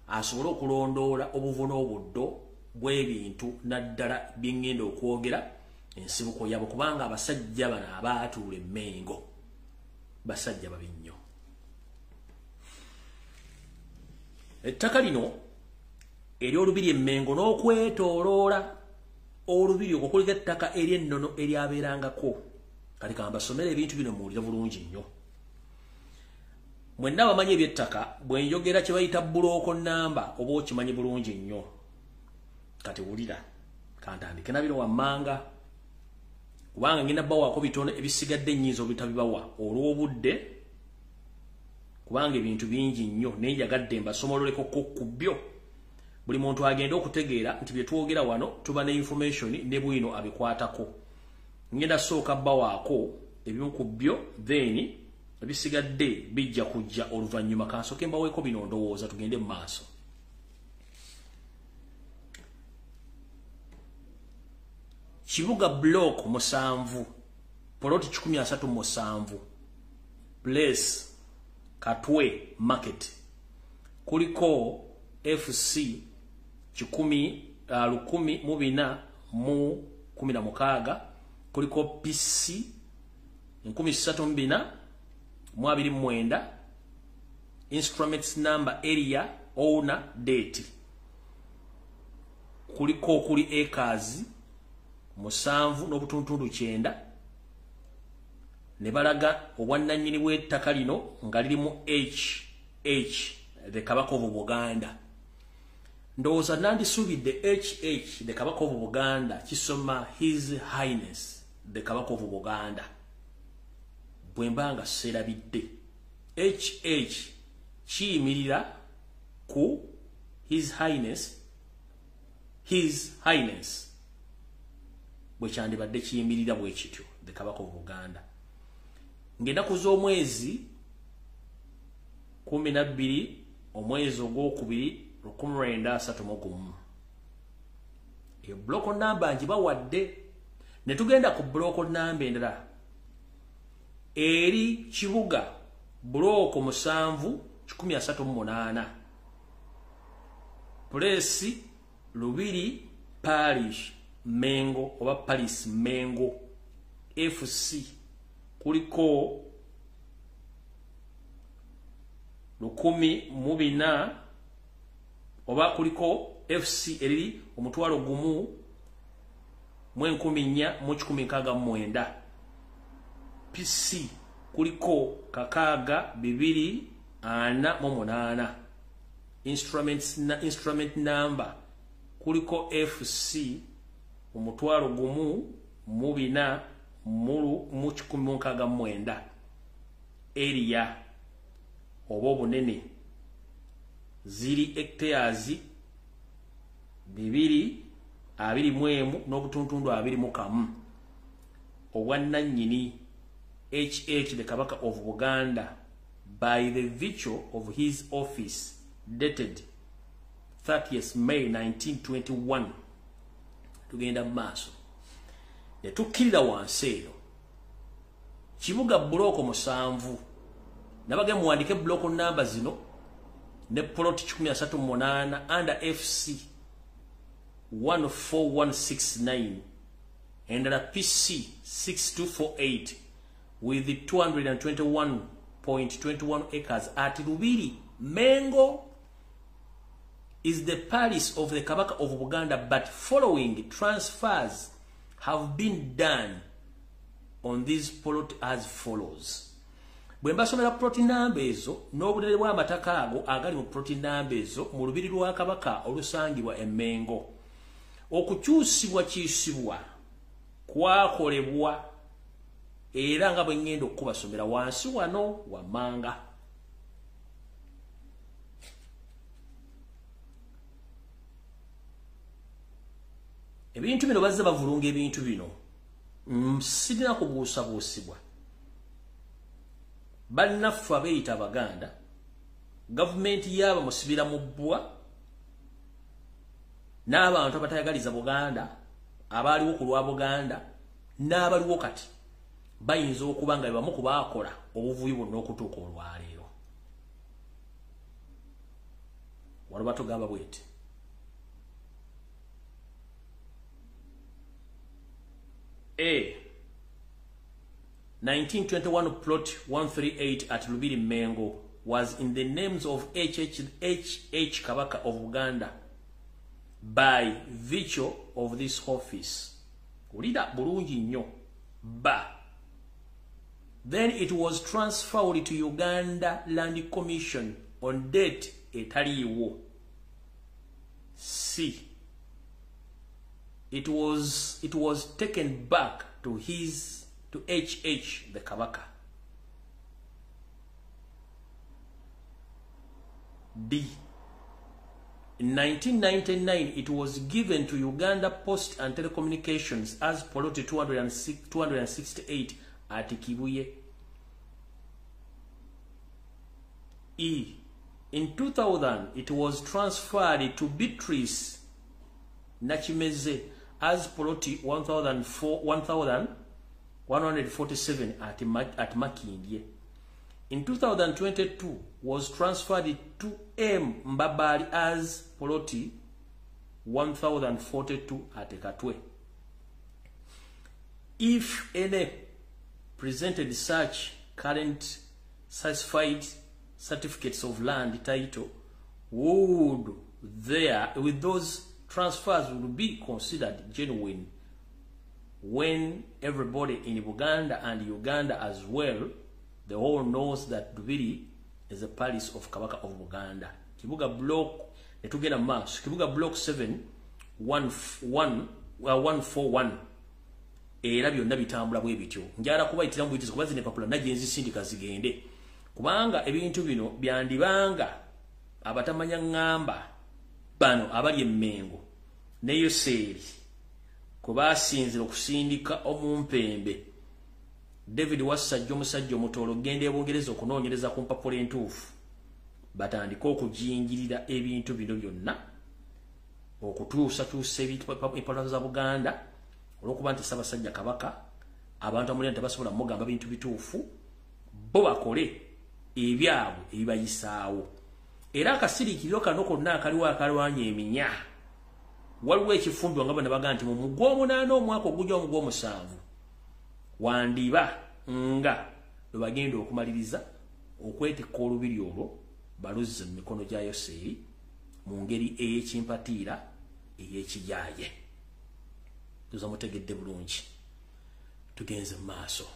asobole okulondoola obuvu n'obuddo bw'ebintu naddala bye ngenda okwogera ensibuko yaabwe, kubanga abasajja bano abaatuula Emmengo basajja babi nnyo. Ettaka lino ery'olubiri Emmengo n'okwetooloola olubiri okwo kuliko ettaka ery'ennono eryabeerangako. Kati ka mbasomere ebintu bino muwulire bulungi nnyo. Mwenna bamanyi eby'ettaka, bwe njogera kye bayita bulooko namba oba okimanyi bulungi nnyo. Kati wulira, kantandike na bino wammanga, kubanga ngenda bawaako bitono ebisigadde nnyinza obutabibawa olw'obudde, kubanga ebintu bingi nnyo naye njagadde mbasomololeko ku byo. Buli muntu agenda okutegeera nti bye twogera wano tuba ne information ne bwino abikwatako. Ngenda sooka bawaako ebimu ku byo, then ebisigadde bijja kujja oluvannyuma. Kansooke mbaweeko bino ndowooza tugende mu maaso. Kibuga block 7, poloti 137, place Katwe Market, kuliko FC 1416, kuliko PC 3429, instruments number, area, owner, date, kuliko okuli acres 7.9 ne balaga obwannannyini bw'ettaka lino nga lirimu HH the Kabaka of Buganda. Ndowooza nandisuubidde HH the Kabaka of Buganda kisoma His Highness the Kabaka of Buganda. Bwe mba nga seerabidde, HH kiyimirira ku His Highness, His Highness bwe kyandibadde kiyimirira bwe kityo the Kabaka of Buganda. Ng'ennaku z'omwezi 12 omwezi ogwokubiri 1931, eyo block number ngibawadde. Ne tugenda ku block number endala eri Kibuga block 7 138, place Lubiri Parish Mengo oba Paris Mengo FC, kuliko 1004 oba kuliko FC eriri 1,469, PC kuliko 6248, instrument number kuliko FC 1,469, area oba obunene ziri hectares 2 21 n'obutuntundu 21 obwannannyini HH the Kabaka of Buganda by the virtue of his office dated 30th May 1921. Tugenda maaso ne tukkirira wansi eno Kibuga buloko 7 nabage muwandike buloko namba zino ne plot 138 under FC 14169 and PC 6248 with the 221.21 acres at Lubiri Mengo is the palace of the Kabaka of Buganda, but following transfers have been done on this plot as follows. Bwe mbasomera plot namba ezo n'obunene bw'amataka ago agali mu plot namba ezo mu lubiri lwa Kabaka olusangibwa e Mengo. Okukyusibwa kiisibwa kwakolebwa era nga bwe ngenda okubasomera wansi wano wammanga. Ebintu bino bazze bavulunga ebintu bino. Sirina kubuusabuusibwa. Bannaffe abeeyita Abaganda, gavumenti yaaba musibira mu bbwa n'abantu abatayagaliza Buganda, abaaliwo ku lwa Buganda n'abaliwo kati bayinza okuba nga bebamu ku baakola obuvuyo bwonna okutuuka olwaleero. Wano batugamba bweti. A 1921 plot 138 at Lubiri Mengo was in the names of HH Kabaka of Uganda by virtue of this office. Ulida bulungi nnyo. Ba. Then it was transferred to Uganda Land Commission on date etaliiwo. C. It was taken back to HH the Kabaka. D. In 1999, it was given to Uganda Post and Telecommunications as plot 268 at Kibuye. E. In 2000, it was transferred to Beatrice Nachimeze as plot 1147 at Makindye. In 2022, was transferred to M. Mbabali as plot 1042 at Katwe. If any presented such current satisfied certificates of land title, would there with those transfers would be considered genuine when everybody in Uganda and Uganda as well, the whole knows that Lubiri is the palace of Kabaka of Buganda. Kibuga block netugenda mass Kibuga block 7 1 1 141 era byonna bitambula bwe bityo. Njala kubayitira mu buyitizi kuba zino empapula najje nzisindika zigende, kubanga ebintu bino byandibanga abatamanya ŋŋamba bano abali emmengo ne Yoseeri kwe baasinzira okusindika omumpembe David Wassajja omusajja omutoolo genda e Bungereza okunoonyereza ku mpapula entuufu batandike okujingirira ebintu bino byonna okutuusatuusa empapula za Buganda olw'okuba nti Ssaabasajja Kabaka abantu amulira tebasobola mugamba bintu bituufu, bo bakole ebyabwe ebibayisaawo. Era akasiriikiriro kano konna akaliwo akalwanya eminya waliwo ekifumbibwa nga bano baga nti mu mugw'omunaana omwaka ogujja omugw'omusanvu wandiba nga lwe bagenda okumaliriza okwetikka olubiri olwo baluzze mu mikono gya Yoseeri mu ngeri ey'ekimpatiira ey'ekiyaaye. Tuza mutegedde bulungi, tugenze mu maaso.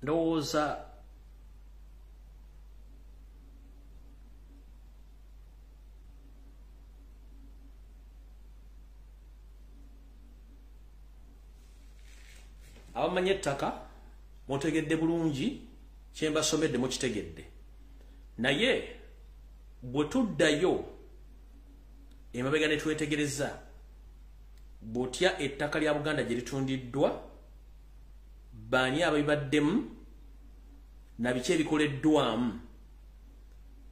Ndowooza Abamanyi ettaka mutegedde bulungi, kye mbasomedde mukitegedde. Naye bwe tuddayo emabega ne twetegereza butya ettaka lya Buganda gye litundiddwa, baani ababibaddemu na biki ebikoleddwamu,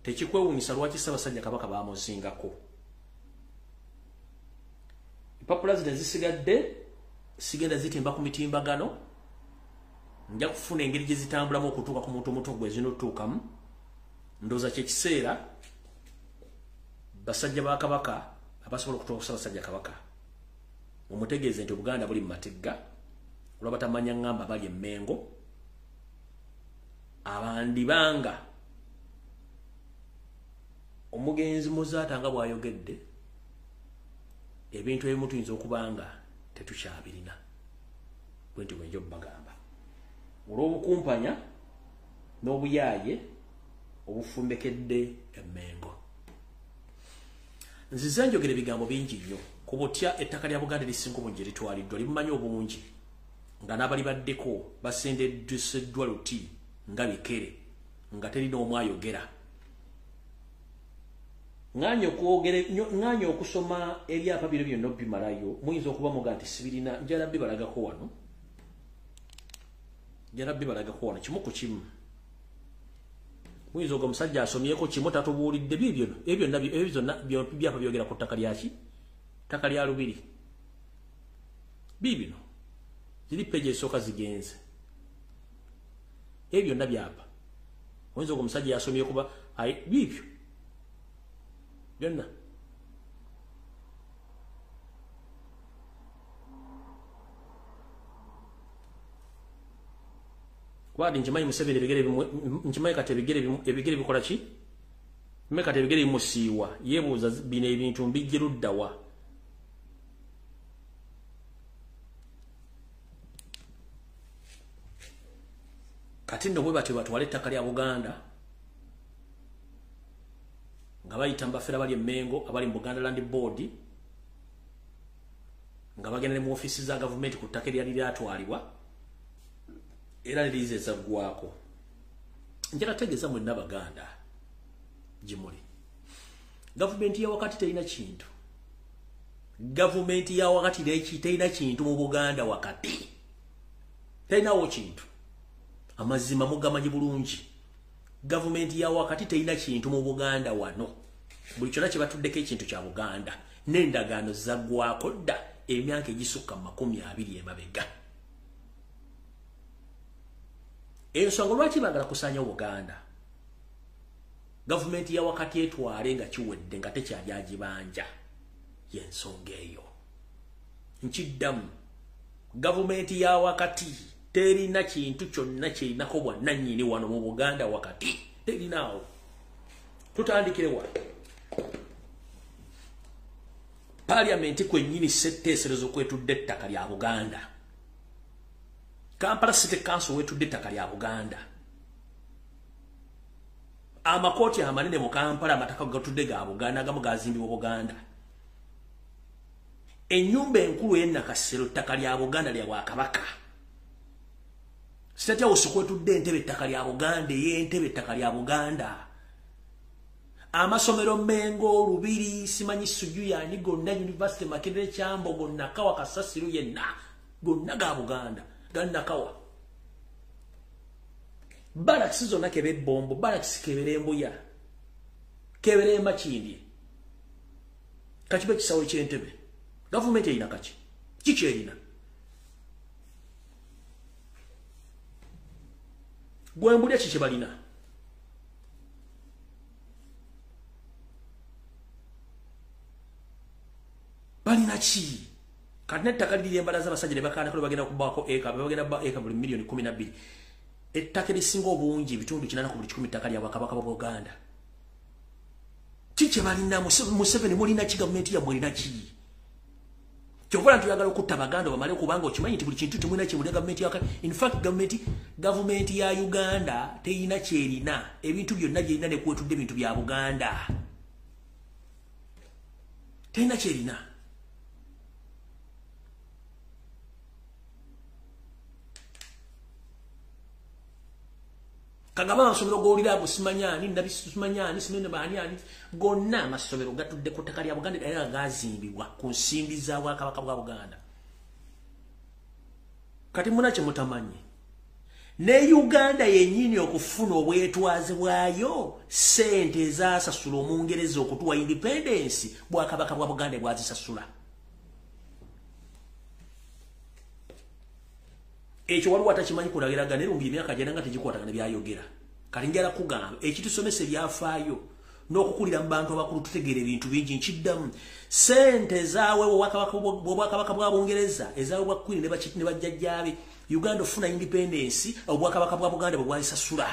tekikwewuunyisa lwaki Ssaabasajja Kabaka baamuzingako. Empapula zino ezisigadde sigenda zitimba ku mitimbagano, nja kufuna engeri gye zitambulamu okutuuka ku muntu omuto gwe zinotuukamu. Ndowooza kye kiseera basajja ba Kabaka abasobola okutuuka ku Ssaabasajja Kabaka mumutegeeze nti Obuganda buli mu matigga, olw'abatamanya ngamba bali e Mmengo, abandibanga omugenzi Muzaata nga bw'ayogedde ebintu ebimu tuyinza okuba nga tetukyabirina. Bwe nti bwe nja obbagamba olw'obukumpanya n'obuyaaye obufumbekedde e Mmengo. Nzize njogera ebigambo bingi nnyo ku butya ettaka lya Buganda erisinga obungi litwaliddwa, limumanyi obungi nga n'abalibaddeko basendeddwa luti nga bikere nga teri n'omu ayogera. Ŋŋaanye okusoma ebyapa bino byonna obimalayo, muyinza okuba muga nti sibirina, njala bibalagako wano, njala bibalagako wano kimu ku kimu. Muyinza ogwo omusajja asomyeko kimu tatubuulidde bibyo ebyo byonna byapa byogera ku ttaka lyaki, ttaka lya Lubiri. Biibino ziri peji esooka zigenze, ebyo byonna byapa. Oyinza ogwo omusajja yasomyeko ba biibyo byonna. Wadi nkimanyi Museveni ebigere nkimanyi kati ebigere bikola ki? Mwe kati ebigere bimusiiwa, yeebuuza bino ebintu mbijje ludda wa? Kati nno bwe batyo batwala ettaka lya Buganda nga bayita mu bafere abali e Mmengo, abali mu Buganda Land Board, nga bagenda ne mu ofiisi za gavumenti ku ttaka eryali lyatwalibwa era lirize ezaggwako. Njala tegeeza mwenna Baganda gye muli, gavumenti ya wakati terina kintu. Gavumenti ya wakati terina kintu mu Buganda wakati, terinawo kintu. Amazima mugamanyi bulungi, gavumenti ya wakati terina kintu mu Buganda wano. Buli kyonna kye batuddeko ekintu kya Buganda n'endagaano zaggwako dda emyaka egisukka 20 emabega. Ensonga lwaki baagala kusaanya Buganda, gavumenti ya wakati etwale nga kiwedde nga tekyali agibanja, y'ensonga eyo. Nkiddamu, gavumenti ya wakati terina kintu kyonna kyerinako bwannannyini wano mu Buganda wakati, terinaawo. Tutandikire wa Parliament kwennyini ssetteeserezo kwetudde ettaka lya Buganda. Kampala City Council wetudde ettaka lya Buganda. Amakooti amanene mu Kampala amataka gatudde ga Buganda, agamu gazimbibwa Buganda. Ennyumba enkulu ey'e Nakasero ttaka lya Buganda lya Bwakabaka. State House kwetudde entebe ettaka lya Buganda, ey'entebe ettaka lya Buganda. Amasomero Mmengo, Lubiri, simanyi Sujju yani gonna, University Makerere, Kyambogo, Nakawa, Kasasiro yenna gonna ga Buganda, ga Nakawa. Barracks zonna kebe Bombo, barracks kebere Mbuya, kebere Makindye, kakibe kisawe ky'entebe. Gavumenti erina kaki? Kiki erina? Gwe mbulya ki kye balina? Balina ki? Kati n'ettaka liri embalaza abasajja ne bakaanako bagenda kubaako eka, bagenda ba eka buli miliyoni 12. Ettaka erisinga obungi ebitundu 8 ku buli 10 ttaka lya Bwakabaka bwa Buganda. Ki kye balina? Museveni mulina ki? Gavumenti yammwe erina ki? Kyova nti oyagala okutta Baganda bamale, kubanga okimanyi nti buli kintu temulina kye mulina gavumenti ya. In fact gavumenti ya Uganda terina kyerina, ebintu byonna byerina ne kwetudde ebintu bya Buganda, terina kyerina. Kagaba amasomero g'owulira ago simanyani, nabisimanyaani, simene baani ani, gonna amasomero gatudde ku ttaka lya Buganda era nga gaazimbibwa ku nsimbi za Bwakabaka bwa Buganda. Kati muna kye mutamanyi. Ne Uganda yennyini okufuna obwetwaze bwayo, ssente ezaasasula Omungereza okutuwa independence, Bwakabaka bwa Buganda bwazisasula. Ekyo waliwo atakimanyi kulagiragana era emyaka gyena nga tegikwatagana byayogera. Kati njala kugamba ekitusomesa ebyafaayo n'okukulira mu bantu abakulu tutegeera ebintu bingi. Nkiddamu, ssente ezaaweebwa Obwakabaka bwa Bungereza ezaweebwa Queen ne bajjajjaabe, Uganda ofuna independence, Obwakabaka bwa Buganda bwe bwazisasula.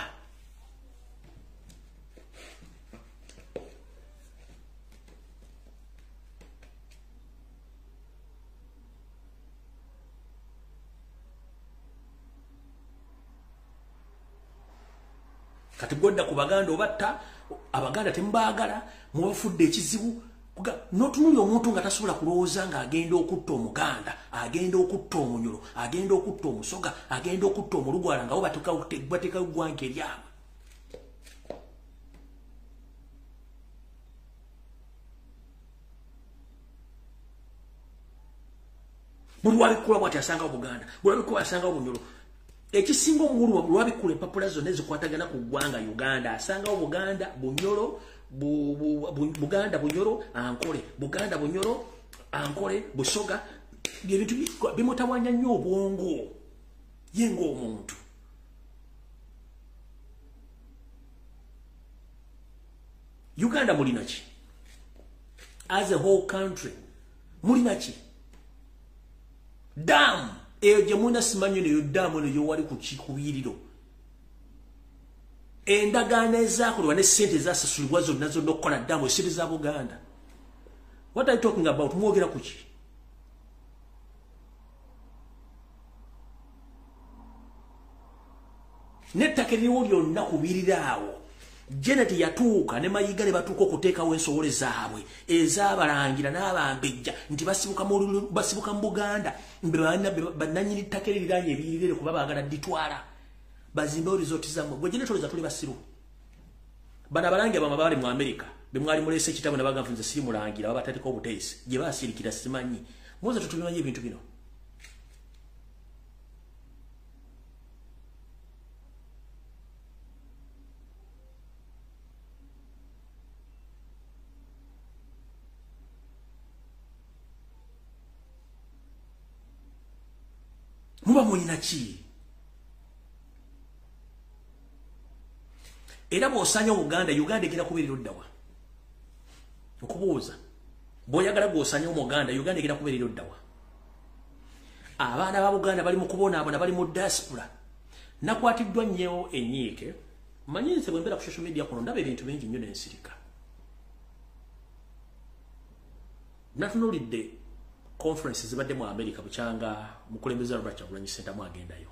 Kati godda ku Baganda obatta, Abaganda temubaagala, mubafudde ekizibu. N'otunuulira omuntu nga tasobola kulowooza ng'agenda okutta Omuganda, agenda okutta Omunyoro, agenda okutta Omusoga, agenda okutta Omulugwala, nga bo bateekawo eggwanga eryabwe. Buli lwabikula bw'ati asangawo Buganda, buli lwabikula asangawo Bunyoro. Ekisinga omukulu lwabikula empapula zonna ezikwatagana ku ggwanga Uganda, asangawo Buganda, Bunyoro, Buganda, Bunyoro, Ankole, Buganda, Bunyoro, Ankole, Busoga. Ebintu bimutawaanya nnyo obwongo ye ng'omuntu. Uganda mulina ki? As a whole country mulina ki? Dam eyo gye mulina simanyi neyo daamu eno gyewali ku kikubiriro. Endagaano ezaakolebwa ne ssente ezasasulibwa zonna zonna okukola daamu esente za Buganda. What are you talking about? Mwogera ku ki? N'ettaka eririwo lyonna kubirira awo. Janet yatuuka ne Mayiga ne batuuka okuteekawo ensowole zaabwe ez'abalangira n'abambejja nti basibuka mu Buganda, bannannyini ttaka eririraanye ebiyirire kuba baagala dditwala bazimbewo rizooti zammwe. Gwe Janet olowooza tuli basiru? Bano abalangira bamwe baali mu Amerika be mwali muleese ekitabo ne bagamba nze siri mulangira, babateekako obuteesi gye baasirikira simanyi. Muze tetubimanyi ebintu bino. Muba mulina ki? Era bw'osanya Uganda, Uganda egenda kubeerera oddawa? Nkubuuza, bw'oyagala gw'osanya Omuganda, Uganda egenda kubeerera oddawa? Abaana ba Buganda bali mu kubonaabona, bali mu diaspora. Nakwatiddwa nnyo ennyiike. Mmanyi nze bwe mbeera ku social media kuno ndaba ebintu bingi nnyo n'ensirika. Natunuulidde conferences zibadde mu America bukyanga mukulembeze Robert Kyagulanyi Ssentamu agendayo.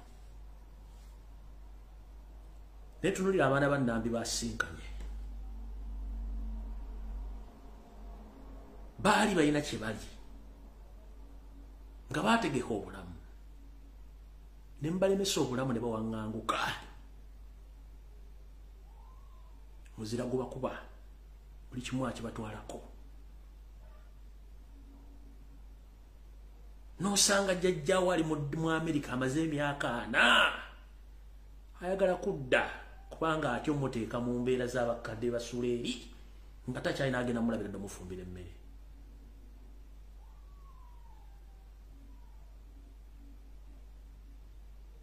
Naye tunuulira abaana ba Nnambi basinkanye. Baali balina kye bali nga baategeka obulamu, ne mubalemesa obulamu ne bawaŋŋanguka. Muzira gubakuba buli kimu akibatwalako. N'osanga jjajjaawo ali mu Amerika amaze emyaka 4 ayagala kudda kubanga atya omuteeka mu mbeera z'abakadde basula eri nga takyalina agenda mulabira dde omufumbira emmere.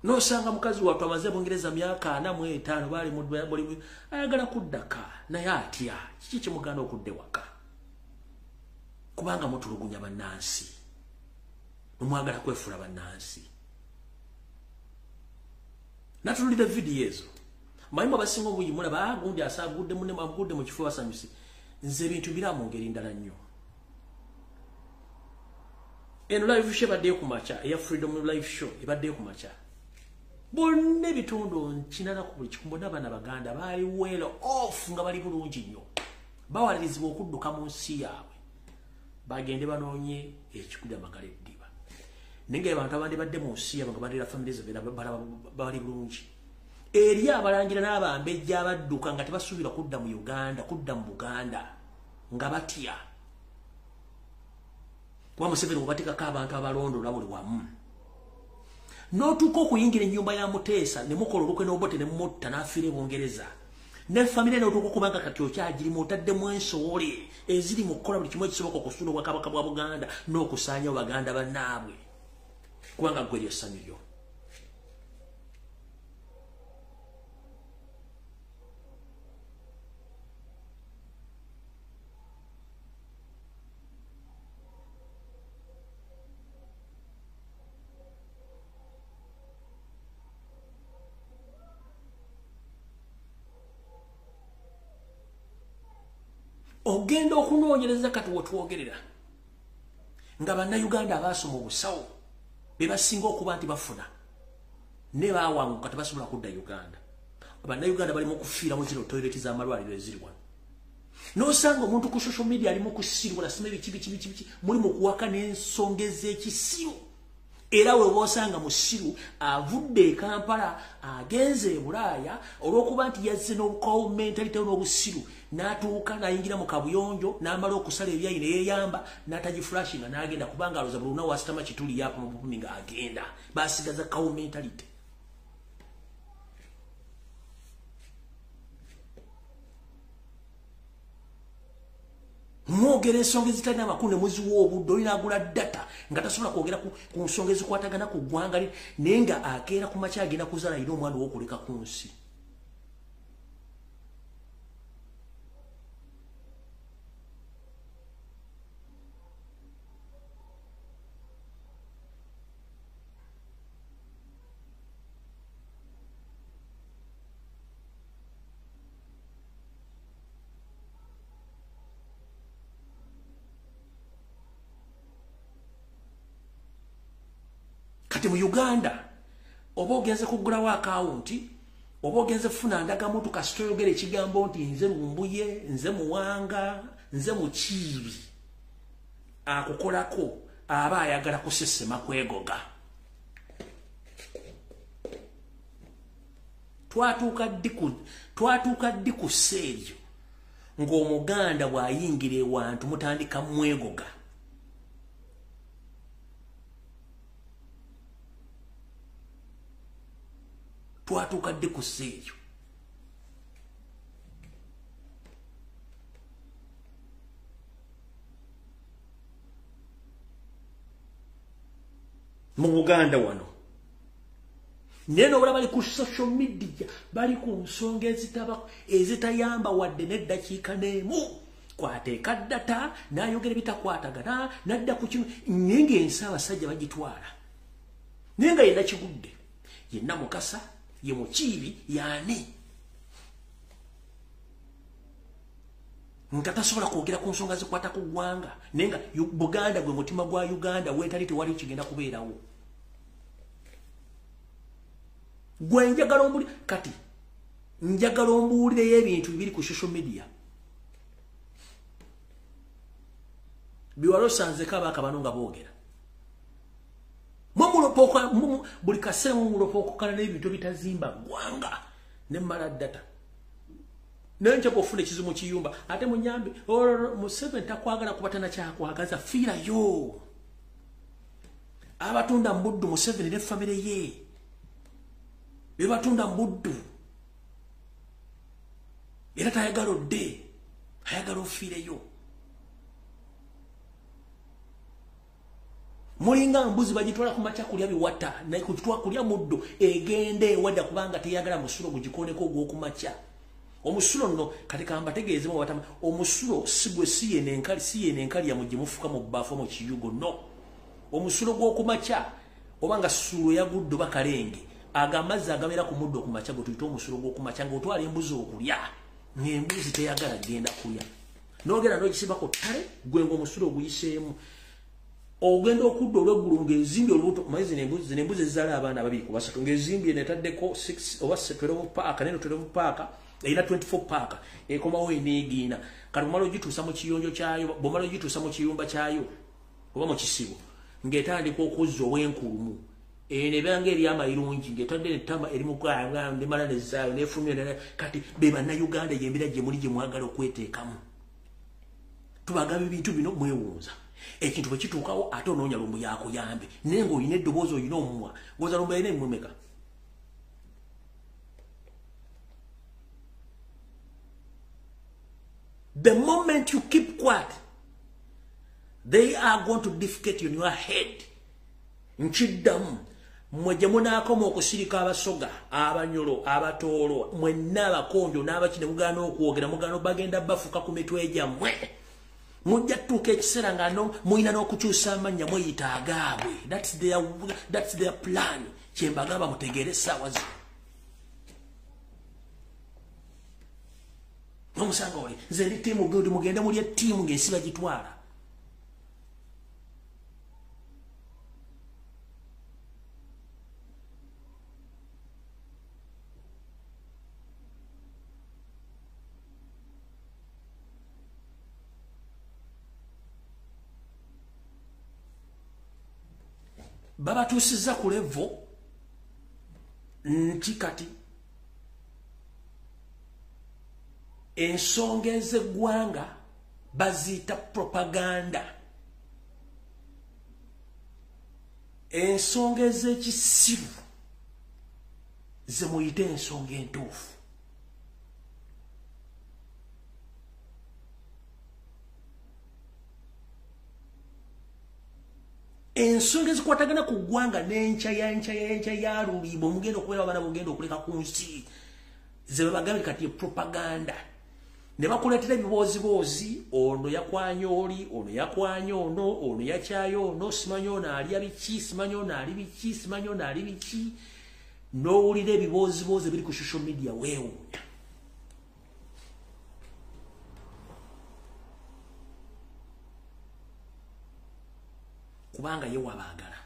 N'osanga mukazi wattu amaze Bungereza myaka 45 baali mu ayagala kuddaka naye atya. Kiki kimugaana okudda ewaka? Kubanga mutulugunya bannansi, mwagala kwefuula bannansi. Natunuulira vidiyo ezo. Mmanyi abasinga obungi mulaba gundi asaagudde munne amugudde mu kifo basanyuse. Nze ebintu bira mu ngeri ndala nnyo. Eno live show ebaddeyo ku makya eya Freedom Live Show ebaddeyo ku makya. Bonna ebitundu 80 ku buli kikumi bonna abaana Baganda baali well off nga bali bulungi nnyo. Bawalirizibwa okudduka mu nsi yaabwe bagende banoonye ekikudde amagala eddiba. Naye nga abantu abandi badde mu nsi yaabwe nga balira family zaabwe bali bulungi. Eri abalangira n'abambejja abadduka nga tebasuubira kudda mu Uganda, kudda mu Buganda nga batya. Kuba Museveni bw'abateekako abantu abalondoola buli wamu. N'otuuka okuyingira ennyumba ya Muteesa ne mukola olukwe n'Obote ne mutta n'afiira e Bungereza. Ne famire n'otuuka okubanga kati okyagirimu otaddemu ensowole eziri mu kukola buli kimu ekisoboka okusuula obwakabaka bwa Buganda n'okusaanyawo Baganda bannaabwe. Kubanga ggwe eryo ssanyu lyo. Ogenda okunoonyereza kati wetwogerera nga bannayuganda abaasoma obusawo be basinga okuba nti bafuna ne baawanguka tebasobola kudda Uganda. Bannayuganda bali mu kufiira mu zino toyireti z'amalwaliro eziri wano. N'osanga omuntu ku social media ali mu kusirwa nasoma ebiki biki biki biki muli mu kuwaka n'ensonga ez'ekisiru. Era we bw'osanga musiru avudde e Kampala agenze e Bulaaya olw'okuba nti yazze n'obukawo mentality n'obusiru n'atuuka n'ayingira mu kabuyonjo n'amala okusala ebyayi ne yeeyamba n'atagiflashinga n'agenda kubanga alowooza buli lunaku asitama kituli yaapa mu bukumi ng'agenda. Baasigaza kawo mentality. Mwogera ensonga ezitalina amakulu ne muziwa obudde, olina agula data nga tasobola kwogera ku nsonga ezikwatagana ku ggwanga lye, naye nga akeera ku makya agenda kuzaala alina omwana ow'okuleka ku nsi. Kati mu Uganda oba ogenze kugulawo akawunti oba ogenze kufuna ndagamuntu kasita oyogera ekigambo nti nze Lumbuye, nze Muwanga, nze Mukiibi, akukolako aba ayagala kusesema kwegoga. Twatuuka ddi ku sseeryo ng'Omuganda bw'ayingira ewantu mutandika mwegoga. Twatuuka ddi ku sseeryo? Mu Buganda wano naye n'obula bali ku social media bali ku nsonga ezitayamba wadde n'eddakiika n'emu. Kwateeka data n'ayogera ebitakwatagana n'adda ku kino, naye ng'ensi abasajja bagitwala. Naye nga yenna kigudde, yenna Mukasa, ye Mukiibi, y'ani nga tasobola kwogera ku nsonga zikwata ku ggwanga, naye nga Buganda gwe mutima gwa Uganda weetali tewali kigenda kubeerawo. Gwe njagala ombuli kati njagala ombuulireyo ebintu bibiri ku social media biwala osanzeko abaaka bano nga boogera. Buli kaseera mumulopa okukana n'ebintu ebitazimba ggwanga ne mmala data. Naye nja bw'ofuna ekizibu mu kiyumba ate munyambe Museveni takwagala kuba tanakyakwagaza, fiirayo. Abatunda mu buddu Museveni ne famire ye be batunda mu buddu, era tayagala odde, ayagala ofiireyo. Mulinga mbuzi bagitwala ku makya kulya biwata naye kutwala kulya muddo egende ewadda kubanga teyagala musulo gugikoneko ogw'okumakya. Omusulo nno kati kambategeeze mu batama, omusulo si gwe si yene enkali, si yene enkali ya mugimufuka mu bbafu mu kiyugo, no. Omusulo gw'okumakya oba nga ssulo yagudde oba kalenge, ago amazzi agabeera ku muddo ku makya gwe tuyita omusulo gw'okumakya ng'otwala embuzi okulya, ng'embuzi teyagala genda kulya. N'ogenda n'ogisiba ku ttale gwe ng'omusulo oguyiseemu. Ogenda okudda olw'eggulu ng'ezimbye olubuto, omanyi zino embuzi ezizaala abaana 2 ku 3 ng'ezimbye netaddeko 6 oba 12 paaka, neno 12 paaka, erina 24 paaka, ekomawo eneegiina. Kati bw'omala ogituusa mu kiyonjo kyayo, bw'omala ogituusa mu kiyumba kyayo oba mu kisibo, ng'etandika okuzza obwenkulumu. Eno ebanga eri amayirungi ng'etadde ettama eri mu ggwanga ndimala nezzaayo n'efulumya. Kati be bannayuganda y'embeera gye muli gye mwagala okweteekamu. Tubagamba ebintu bino mwewuunza. Ekintu bwe kituukawo ate onoonya lumbu yakuyambe, naye ng'olina eddoboozi olina omumwa ng'oza lumbu alina emumeka. The moment you keep quiet, they are going to defecate in your head. Nkiddamu, mmwe gye munaakoma okusirika Abasoga, Abanyolo, Abatoolo, mwenna Abakonjo n'abaki ne mugaana okwogera, mugaana bagenda bafuka ku mitwe gyammwe. Mujja tutuuka ekiseera nga no mulina n'okukyusa amannya mweyita agaabwe. That's their plan. Kye mbagamba mutegeere essaawa zino. N'omusanga oli, nze ndi ttiimu gundi, mugende muli ettiimu ng'ensi bagitwala. Babatuusizza ku level nti kati ensonga ez'eggwanga baziyita propaganda, ensonga ez'ekisiru ze muyite ensonga entuufu. Ensonga ezikwatagana ku ggwanga n'enkya ya nkya ya nkya ya luli bwe mugenda okubeera abaana bugenda okuleka ku nsi ze babagambye kati propaganda. Ne bakuleetera ebibooziboozi, ono yakwanya oli, ono yakwanya ono, ono yakyayo ono, simanyi ono alya biki, simanyi ono ali biki, simanyi ono ali biki. N'owulira ebibooziboozi ebiri ku social media weewuunya. Kubanga ye wabaagala.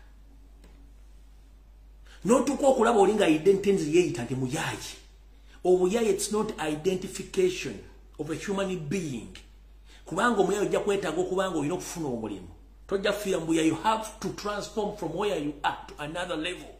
N'otuuka okulaba oli nga identity yeeyita nti muyaayi. Obuyayi, it's not identification of a human being. Kubanga omuyayi ojja kwetaaga okubanga olina okufuna omulimu. Tojja kufiira mu buyayi. You have to transform from where you are to another level.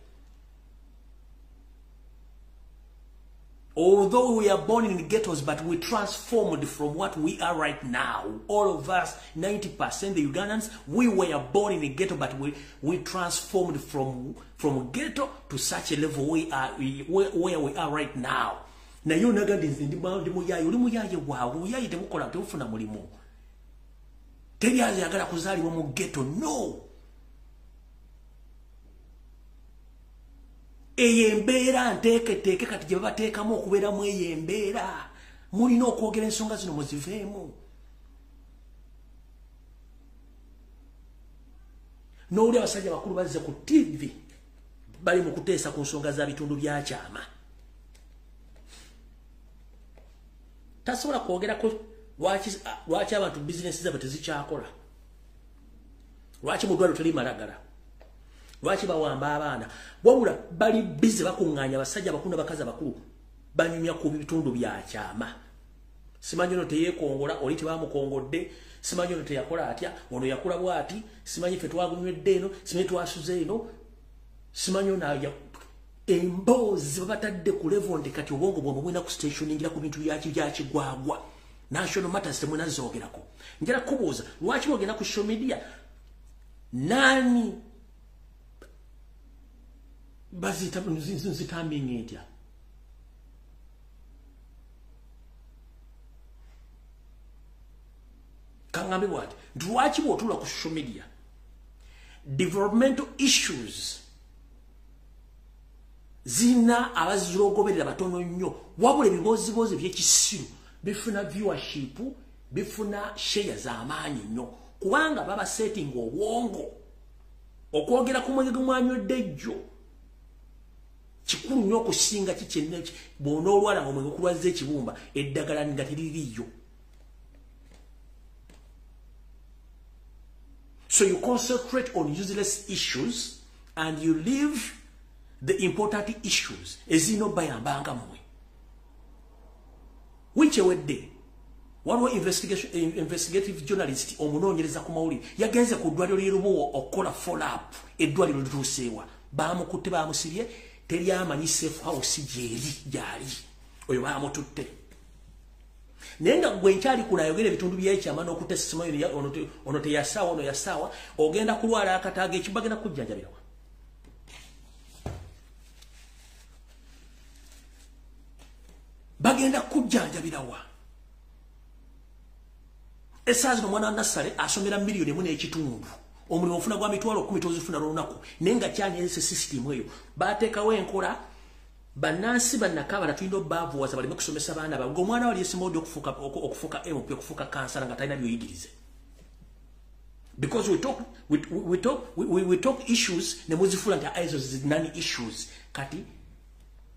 Although we are born in ghettos, but we transformed from what we are right now. All of us, 90% the Ugandans, we were born in a ghetto, but we transformed from ghetto to such a level where we are right now. Naye onagandi nze ndi muyayi, oli muyayi waawe, obuyayi tebukola, tebufuna mulimu. Teri ayagala kuzaalibwa mu ghetto, no. Eyo embeera nteeketeeke kati gye babateekamu okubeeramu eyo embeera. Mulina okwogera ensonga zino muziveemu. N'oli abasajja bakulu bazze ku TV bali mu kuteesa ku nsonga za bitundu bya kyama. Tasobola kwogerako lwaki abantu bizinesi zaabwe tezikyakola, lwaki mu ddwaliro teri malagala, lwaki bawamba abaana. Wabula bali bize bakuŋŋaanya abasajja abakulu n'abakazi abakulu banyumya ku bitundu bya kyama. Simanyi ono teyeekongola, oli tebamukongodde, simanyi ono teyakola atya, ono yakula bw'ati, simanyi ffe twagunywedde eno, simanyi twasuze eno, simanyi ono. Emboozi babatadde ku level nti kati obwongo bwomwe bulina ku stationingira ku bintu byakigwagwa. National matters temulina zoogerako. Njala kubuuza lwaki bwogenda ku social media nani bazita nzitambinga etya? Kangambe bwati nti lwaki bw'otuula ku social media developmental issues zina abazirogoberera batono nnyo, wabula ebibooziboozi eby'ekisiru bifuna viewership, bifuna share z'amaanyi nnyo, kubanga baba setting obwongo okwogera ku mwenge gumwanywedde ejjo kikulu nnyo okusinga kikyenna bw'onoolwala ng'omwenge okulwazza ekibumba eddagala nga teririiyo. So you concentrate on useless issues and you leave the important issues ezino bayambanga mmwe. Wiiki ewedde waliwo investigative journalist omunoonyereza ku mawulire yagenze ku ddwaliro ly'e Lubowa okukola follow up eddwaliro lituuseewa. Bamukutte bamusibye teri amanyi safe house gyeri gyali oyo bamututte. Naye nga gwe nkyali kunayogera ebitundu by'ekyama n'okutesa simanyi ono teyasaawa ono yasaawa ogenda kulwala akataaga ekibagenda kujjanjabirawa. Bagenda kujjanjabirawa. Essaawa zino omwana wa Nassale asomera miliyoni 1.5. Omulimu ofuna gwa 10,000 tozifuna lunaku. Naye nga kyanyerese system eyo. Baateekawo enkola bannansi bannakabala tulina obbaavuwaza baleme kusomesa baana baabwe. Omwana wali yesimodde okufuuka MP okufuuka kansala nga talina byoyigirize. Because we talk issues ne muzifuula nti ezo nani issues. Kati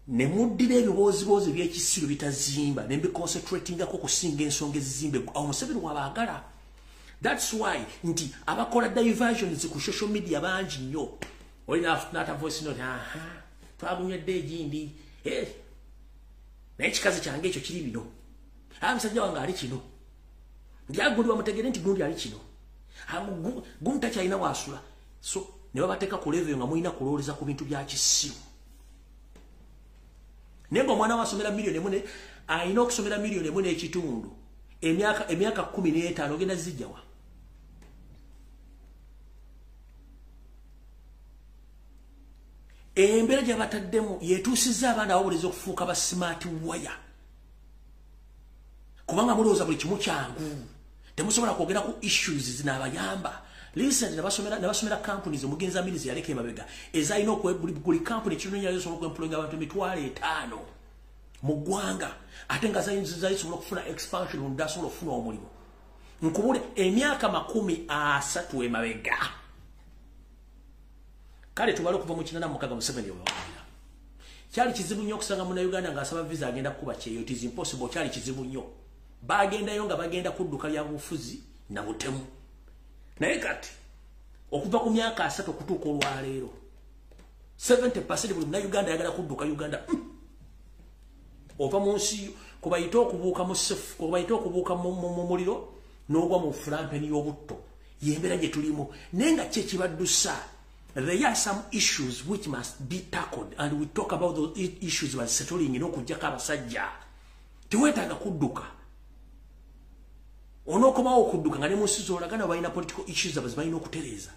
ne muddira ebibooziboozi eby'ekisiru bitazimba ne mbiconcentratingako okusinga ensonga ezizimba. Awo Museveni wabaagala. That's why nti abakola diversions ku social media bangi nnyo. Oli n'ata voice note, aha, twagunywedde egindi, naye ekikazi kyange ekyo kiri bino. Musajja wange ali kino. Ndi agundi bamutegere nti gundi ali kino. Gundi takyalina waasula. So ne babateeka ku level nga mulina kulowooza ku bintu bya kisiru. Naye ng'omwana we asomera miliyoni 1 alina okusomera miliyoni 1.5 emyaka 15 ogenda zijjawa. Embeera gye bataddemu yetuusizza abaana abawuliriza okufuuka ba smart wire. Kubanga mulowooza buli kimu kyangu. Temusobola kwogera ku issues zinaabayamba. Recently nabasomera companies omugenzi Amirizi yaleka emabega ezalina buli company ekinoonya yasobola okwemployinga abantu 5,000 mu ggwanga ate nga zayisobola okufuna expansion omuntu asobola okufuna omulimu. Nkubule emyaka 30 emabega. Kale tubale okuva mu 86 Museveni wewawulira. Kyali kizibu nnyo okusanga munnayuganda ng'asaba visa agenda kukuba kyeyo. It is impossible. Kyali kizibu nnyo. Bagendayo nga bagenda kudduka lya bufuzi na butemu. Naye kati okuva ku myaka 30 okutuuka olwaleero 70% buli munnayuganda ayagala kudduka Uganda. Ova mu nsi kubayite okubuuka mu sefu, kubayite okubuuka mu muliro n'ogwa mu fulampeni y'obutto. Y'embeera gye tulimu. Naye nga ki ekibaddusa? There are some issues which must be tackled and we talk about those issues by settling n'okuggyako abasajja. Teweetaaga kudduka. Onookomawo okudduka nga ne mu nsi z'olagana balina political issues abazi balina okutereeza.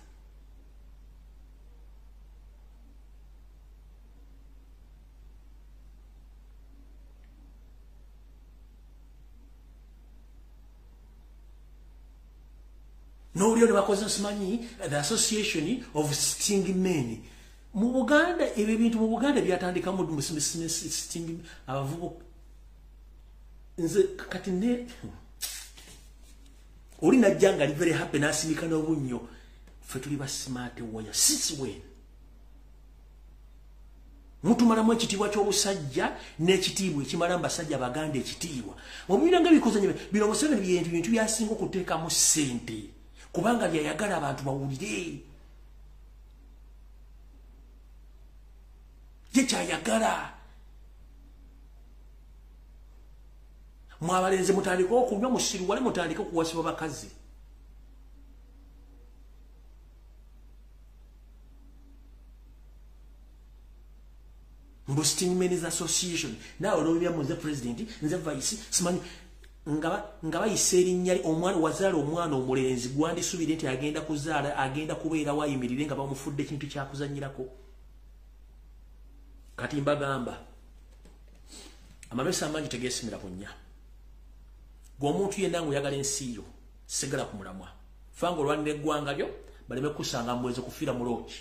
N'olyo ne bakoze simanyi the association of sting men. Mu Buganda ebyo ebintu mu Buganda byatandika mu sting abavubuka. Nze kati ne oli najja nga ali very happy n'asindika n'obunnyo. Ffe tuli ba smart warrior. Since when? Mutumalamu ekitiibwa ky'obusajja n'ekitiibwa ekimala mu basajja Abaganda ekitiibwa. Mubiranga ebikozanyo bino Museveni bintu byasinga okuteekamu ssente. Kubanga byayagala abantu bawulire. Ye kyayagala. Mwabalenze mutandike okunywa musiruwale mutandike okuwasibwa bakazi. Mbu Sting Men's Association. Naawe olw'ebya nze president, nze vice, simanyi nga bayise erinnya omwana wazaala omwana omulenzi gwandisuubire nti agenda kuzaala agenda kubeera wayimirire nga bamufudde ekintu kyakuzannyirako. Kati mbagamba amamesa amangi tegeesimira ku nnya. Gwe omuntu yenna ng'oyagala ensi yo sigala ku mulamwa. Fanga olwanira eggwanga lyo baleme kusanga mbweze kufiira mu looki,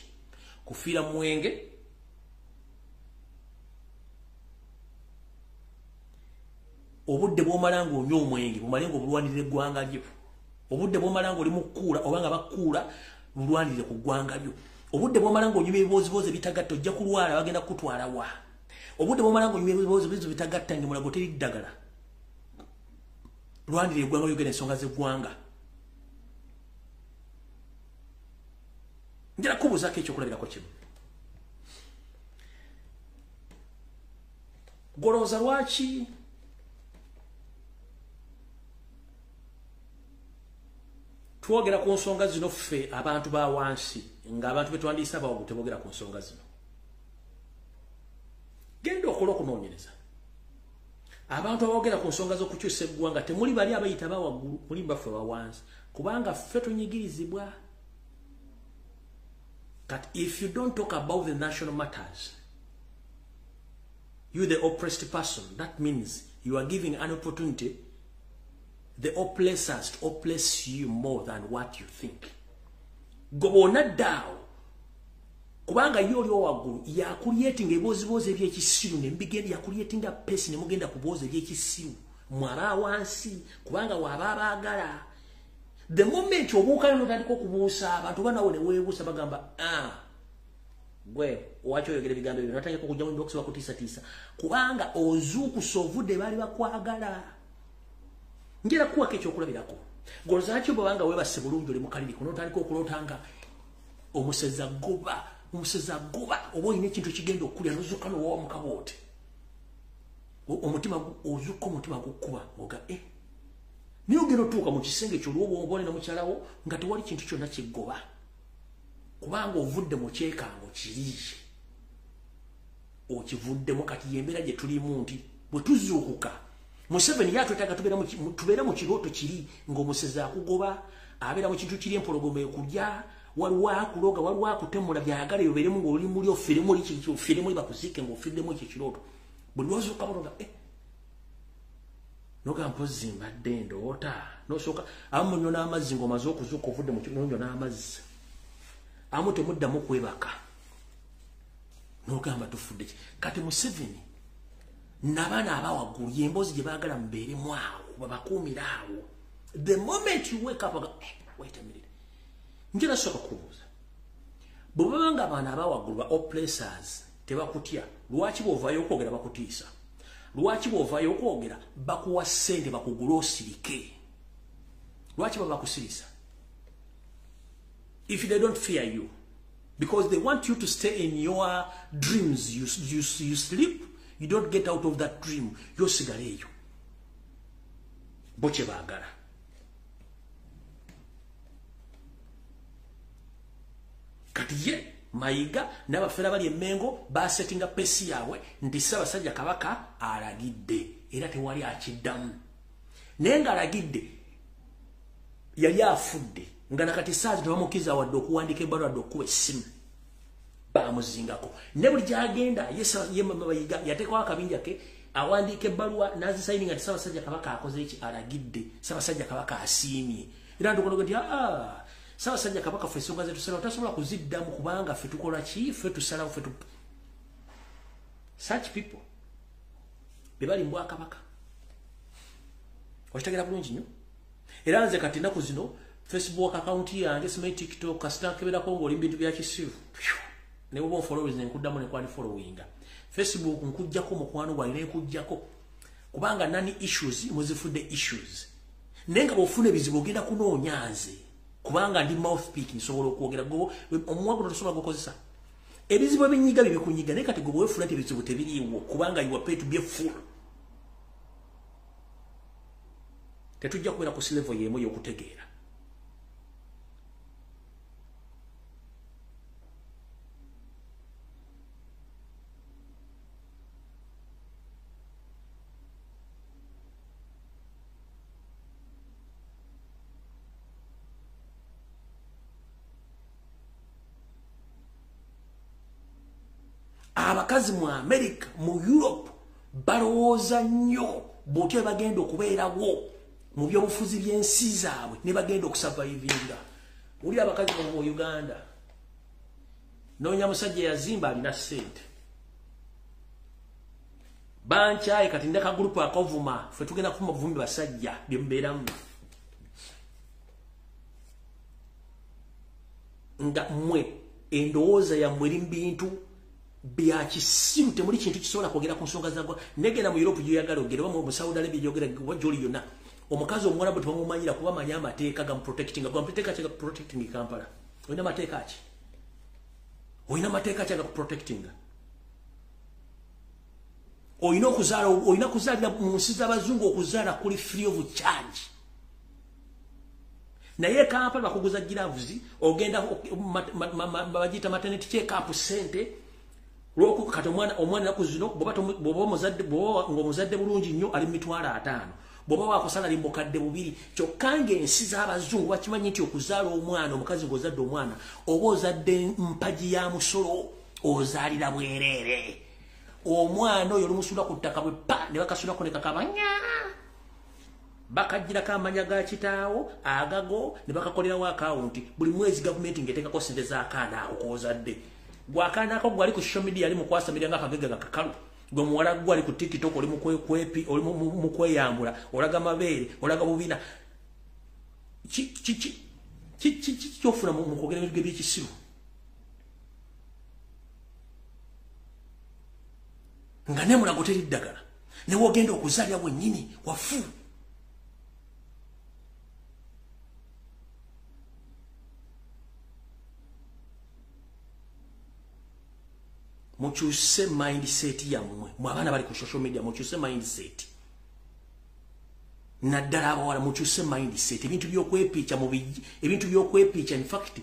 kufiira mu mwenge. Obudde bw'omala ng'onywa omwenge bumale ng'obulwanirira eggwanga lyo. Obudde bw'omala ng'oli mu kkuula oba nga bakkuula bulwanirire ku ggwanga lyo. Obudde bw'omala ng'onyumya ebibooziboozi ebitagatta ojja kulwala bagenda kukutwala wa. Obudde bw'omala ng'onyumya ebibooziboozi ebitagatta ng'emulago teri ddagala. Lwanirira eggwanga lyogera ensonga z'eggwanga. Njala kubuuzaako ekyokulabirako kimu. Golowooza lwaki twogera ku nsonga zino ffe abantu ba wansi ng'abantu be twandiisa abawagu teboogera ku nsonga zino. Okola okunoonyereza. Abantu aboogera ku nsonga z'okukyusa eggwanga temuli bali abayita bawaggulu, muli baffe bawansi, kubanga ffe tunyigirizibwa. But if you don't talk about the national matters, you the oppressed person, that means you are giving an opportunity the oppressors to oppress you more than what you think. Gobona dao kubanga yo oli owaggulu yakulietinga eboozibozi ebyekisiru ne mbigenda yakulietinga pesi ne mugenda kubooza ebyekisiru mwaba wansi kubanga waba abaagala. The moment obuuka n'otandika okubuusa abantu banawo ne weebuusa bagamba gwe wacho oyogera ebigambo ebyo n'otandika okujja mu inbox bakutiisatiisa kubanga ozuukusa ovudde baali bakwagala. Njera kuwako ekyokulabirako. Golozaki bw'obanga weebase bulungi oli mu kaliri n'otandika okuloota nga omuseza goba oba olina ekintu ekigenda okulya n'ozuuka n'owa mu kaboote. Omutima ozuuka omutima gukkuba ng'oga naye ogenda otuuka mu kisenge kyo olw'obwongo ne mukyalawo nga tewali kintu kyonna kiggoba kubanga ovudde mu kyekango kiri okivuddemu. Kati y'embeera gye tulimu nti bwe tuzuukuka Museveni yatwetaaga tubeera mu kirooto kiri ng'omusezi akugoba, abeera mu kintu kiri empologoma ekulya, waliwo akuloga, waliwo akutemula byagala obeeremu ng'oli muli ofiiremu oli kiki ofiiremu bakuziike ng'ofiiddemu ekyo ekirooto. Buli lw'ozuukuka banoga noga mpozi mbadde ndoota nosooka abamu munywa n'amazzi ng'omaze okuzuuka ovudde mu kinonywa n'amazzi, abamu temuddamu kwebaka n'ogamba tufudde ki. Kati Museveni n'abaana abawaggulu y'emboozi gye baagala mubeeremu awo babakuumire awo. The moment you wake up oga wait a minute. Njera sooka kubuuza, bwe baba nga abaana abawaggulu ba oppressors tebakutya, lwaki bw'ovaayo okwogera bakutiisa? Lwaki bw'ovaayo okwogera bakuwa ssente bakugula osirike? Lwaki baba bakusirisa? If they don't fear you, because they want you to stay in your dreams, you sleep, you don't get out of that dream, yosigala eyo. Bo kye baagala. Kati ye Mayiga n'abafere bali emmengo basetinga pesi yaabwe nti Ssaabasajja Kabaka alagidde era tewali akiddamu. Naye ng'alagidde yali afudde nga nakati saazi tebamukkiriza wadde okuwandiika ebbaluwa wadde okukuba essimu, baamuzingako. Ne buli gy'agenda ye Mayiga yateekawo akabinja ke awandiika ebbaluwa n'azisayininga nti Ssaabasajja Kabaka akoze eki, alagidde, Ssaabasajja Kabaka asiimye. Era ntukonoga nti Ssaabasajja Kabaka ffe ensonga ze tusalawo tasobola kuziddamu kubanga ffe tukola ki, ffe tusalawo, ffe such people be bali mu bwakabaka. Okitegeera bulungi nnyo. Era nze kati ennaku zino Facebook account yange simanyi TikTok kasita nkeberako ng'oli mu bintu bya kisiru ne bw'oba onfollowers ne nkuddamu ne kwani followinga. Facebook nkuggyako mukwano gwange ne nkuggyako kubanga nani issues muzifudde issues. Naye nga bw'ofuna ebizibu ogenda kunoonya nze kubanga ndi mouthpiece nsobola okwogera. Omumwa guno tosobola gukozesa. Ebizibu ebinyiga bibikunyiga naye kati gwe weefuula nti ebizibu tebiriiwo kubanga you are paid to be a fool. Tetujja kubeera ku level y'emu y'okutegeera. Abakazi mu America, mu Europe balowooza nnyo bw'otyo bagenda okubeerawo mu byobufuzi by'ensi zaabwe ne bagenda okusurvivinga. Wulira abakazi mu Uganda, noonya musajja yazimba alina ssente, bankyaye kati ndeka gurupu akovuma, ffe tugenda kuvuma buvumi basajja bye mubeeramu nga mmwe endowooza yammwe eri mu bintu bya kisiru, temuli kintu kisobola kwogera ku nsonga za ggwanga. Negenda mu Europe gy'oyagala ogere oba mu Saudi Arabia gy'ogera oba gy'oli yonna, omukazi omuwarabu tebamumanyira kuba amanyi amateeka gamuprotectinga. Gamateeka ki agakuprotectinga e Kampala? Olina mateeka ki? Olina mateeka ki agakuprotectinga? Olina okuzaala, olina kuzaalira mu nsi z'abazungu, okuzaala kuli free of charge. Naye Kampala bakuguza gloves, ogenda bagiyita maternity check up ssente. Lwoku kati omwana naku zino bw'oba omuzadde bulungi nnyo ali 500,000. Bw'oba wakusala ali 2,000. Kyokka ng'ensi z'abazungu bakimanyi nti okuzaala omwana, omukazi ng'ozadde omwana, oba ozadde mpagi ya musolo, ozaalira bwereere. Omwana oyo olumusula ku ttaka bwe pa ne bakasulako ne kakabanya. Bakagirako amanya ga kitaawo agago ne bakakolerawo akawunti. Buli mwezi gavumenti ng'eteekako ssente z'akaana ako k'ozadde. Gw'akaana ako gwali ku social media ali mu kwasamirira ng'akagega kakalu. Gwe muwala gwe ali ku TikTok oli mu kwekwepi, oli mu kweyambula, olaga mabeere, olaga bubina. Ki ky'ofuna mu kwogera ebintu by'ekisiru? Nga ne Mulago teri ddagala, ne w'ogenda okuzaalira wennyini wafu. Mukyuse mindset yammwe. Mwe abaana bali ku social media, mukyuse mindset. Naddala abawala mukyuse mindset. Ebintu by'okwepiica mu bijji, ebintu by'okwepiica, in fact,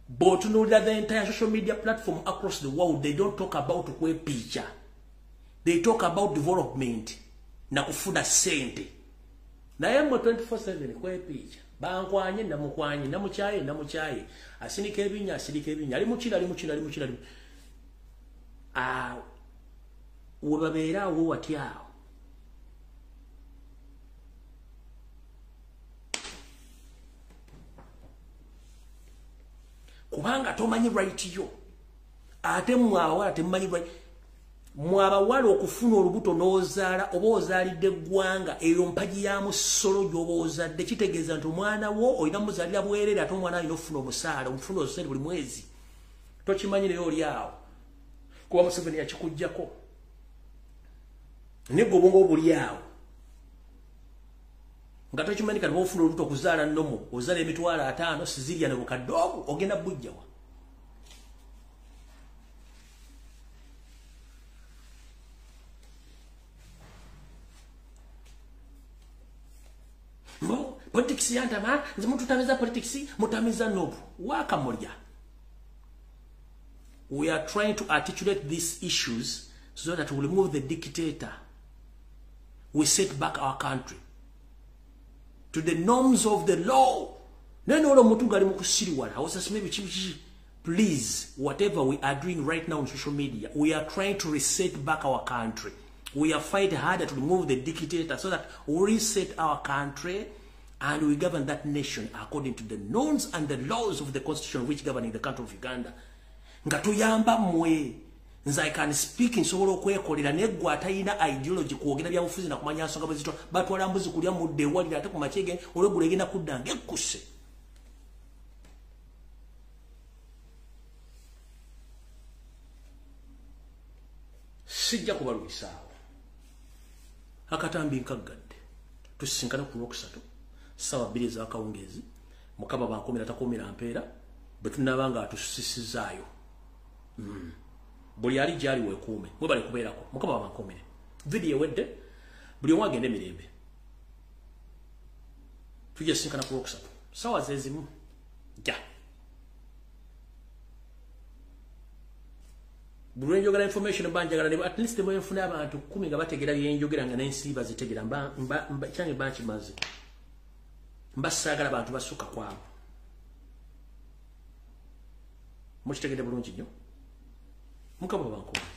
bw'otunuulira the entire social media platform across the world, they don't talk about kwepiica. They talk about development na kufuna ssente. Naye mmwe 24/7 kwepiica. Bankwanye, namukwanye, namukyaye, namukyaye. Asinika ebinnya, asirika ebinnya. Ali mukira, ali mukira, ali mukira, ali we babeera awo watya awo. Kubanga tomanyi right yo. Ate mmwe abawala temumanyi right. Mmwe abawala okufuna olubuto n'ozaala oba ozaalidde eggwanga, eyo mpagi ya musolo gy'oba ozadde. Kitegeeza nti omwana wo olina muzaalira bwereere, ate omwana alina okufuna omusaala, omufuna osente buli mwezi. Tokimanyi naye oli awo. Kuba Museveni yakikuggyako. Naye gwe obwongo buli awo. Nga tokimanyi kati bw'ofuna olubuto okuzaala nnomo, ozaala 500,000, sizirya ne bukadde obwo, ogenda bujjawa. Mbo, politics yantama, nze mututamiza politics, mutamiza nobu. Wakamulya. We are trying to articulate these issues so that we remove the dictator. We set back our country to the norms of the law. Please, whatever we are doing right now on social media, we are trying to reset back our country. We are fighting harder to remove the dictator so that we reset our country and we govern that nation according to the norms and the laws of the constitution which governing the country of Uganda. Nga tuyamba mmwe. Nze I can speak nsobola okwekolera, naye ggwe atalina ideology kwogera byabufuzi na kumanya nsonga bwe zitwa, batwala mbuzi kulya mudde ewalira ate ku makya olweggulo egenda kudda ng'ekkuse. Sijja kubalwisaawo. Akatambi nkaggadde. Tusisinkane ku Lwokusatu ssaawa 2 ez'akawungeezi. Mukama bankuumira takuumira mpeera, bwe tunaaba nga atusisizaayo. Buli ali gyali weekuume, mwebale kubeerako. Mukama bankuumire. Vidiyo ewedde, buli omu agende mirembe. Tujja sisinkana ku Lwokusatu ssaawa zeezimu. Ja. Buli lwe njogera information mba njagala at least bwe nfuna abantu 10 nga bategeera bye njogera nga n'ensi bazitegeera, kyange mba nkimaze. Mba saagala bantu basukka kwabo. Mukitegedde bulungi nnyo. Mukama bankuumire.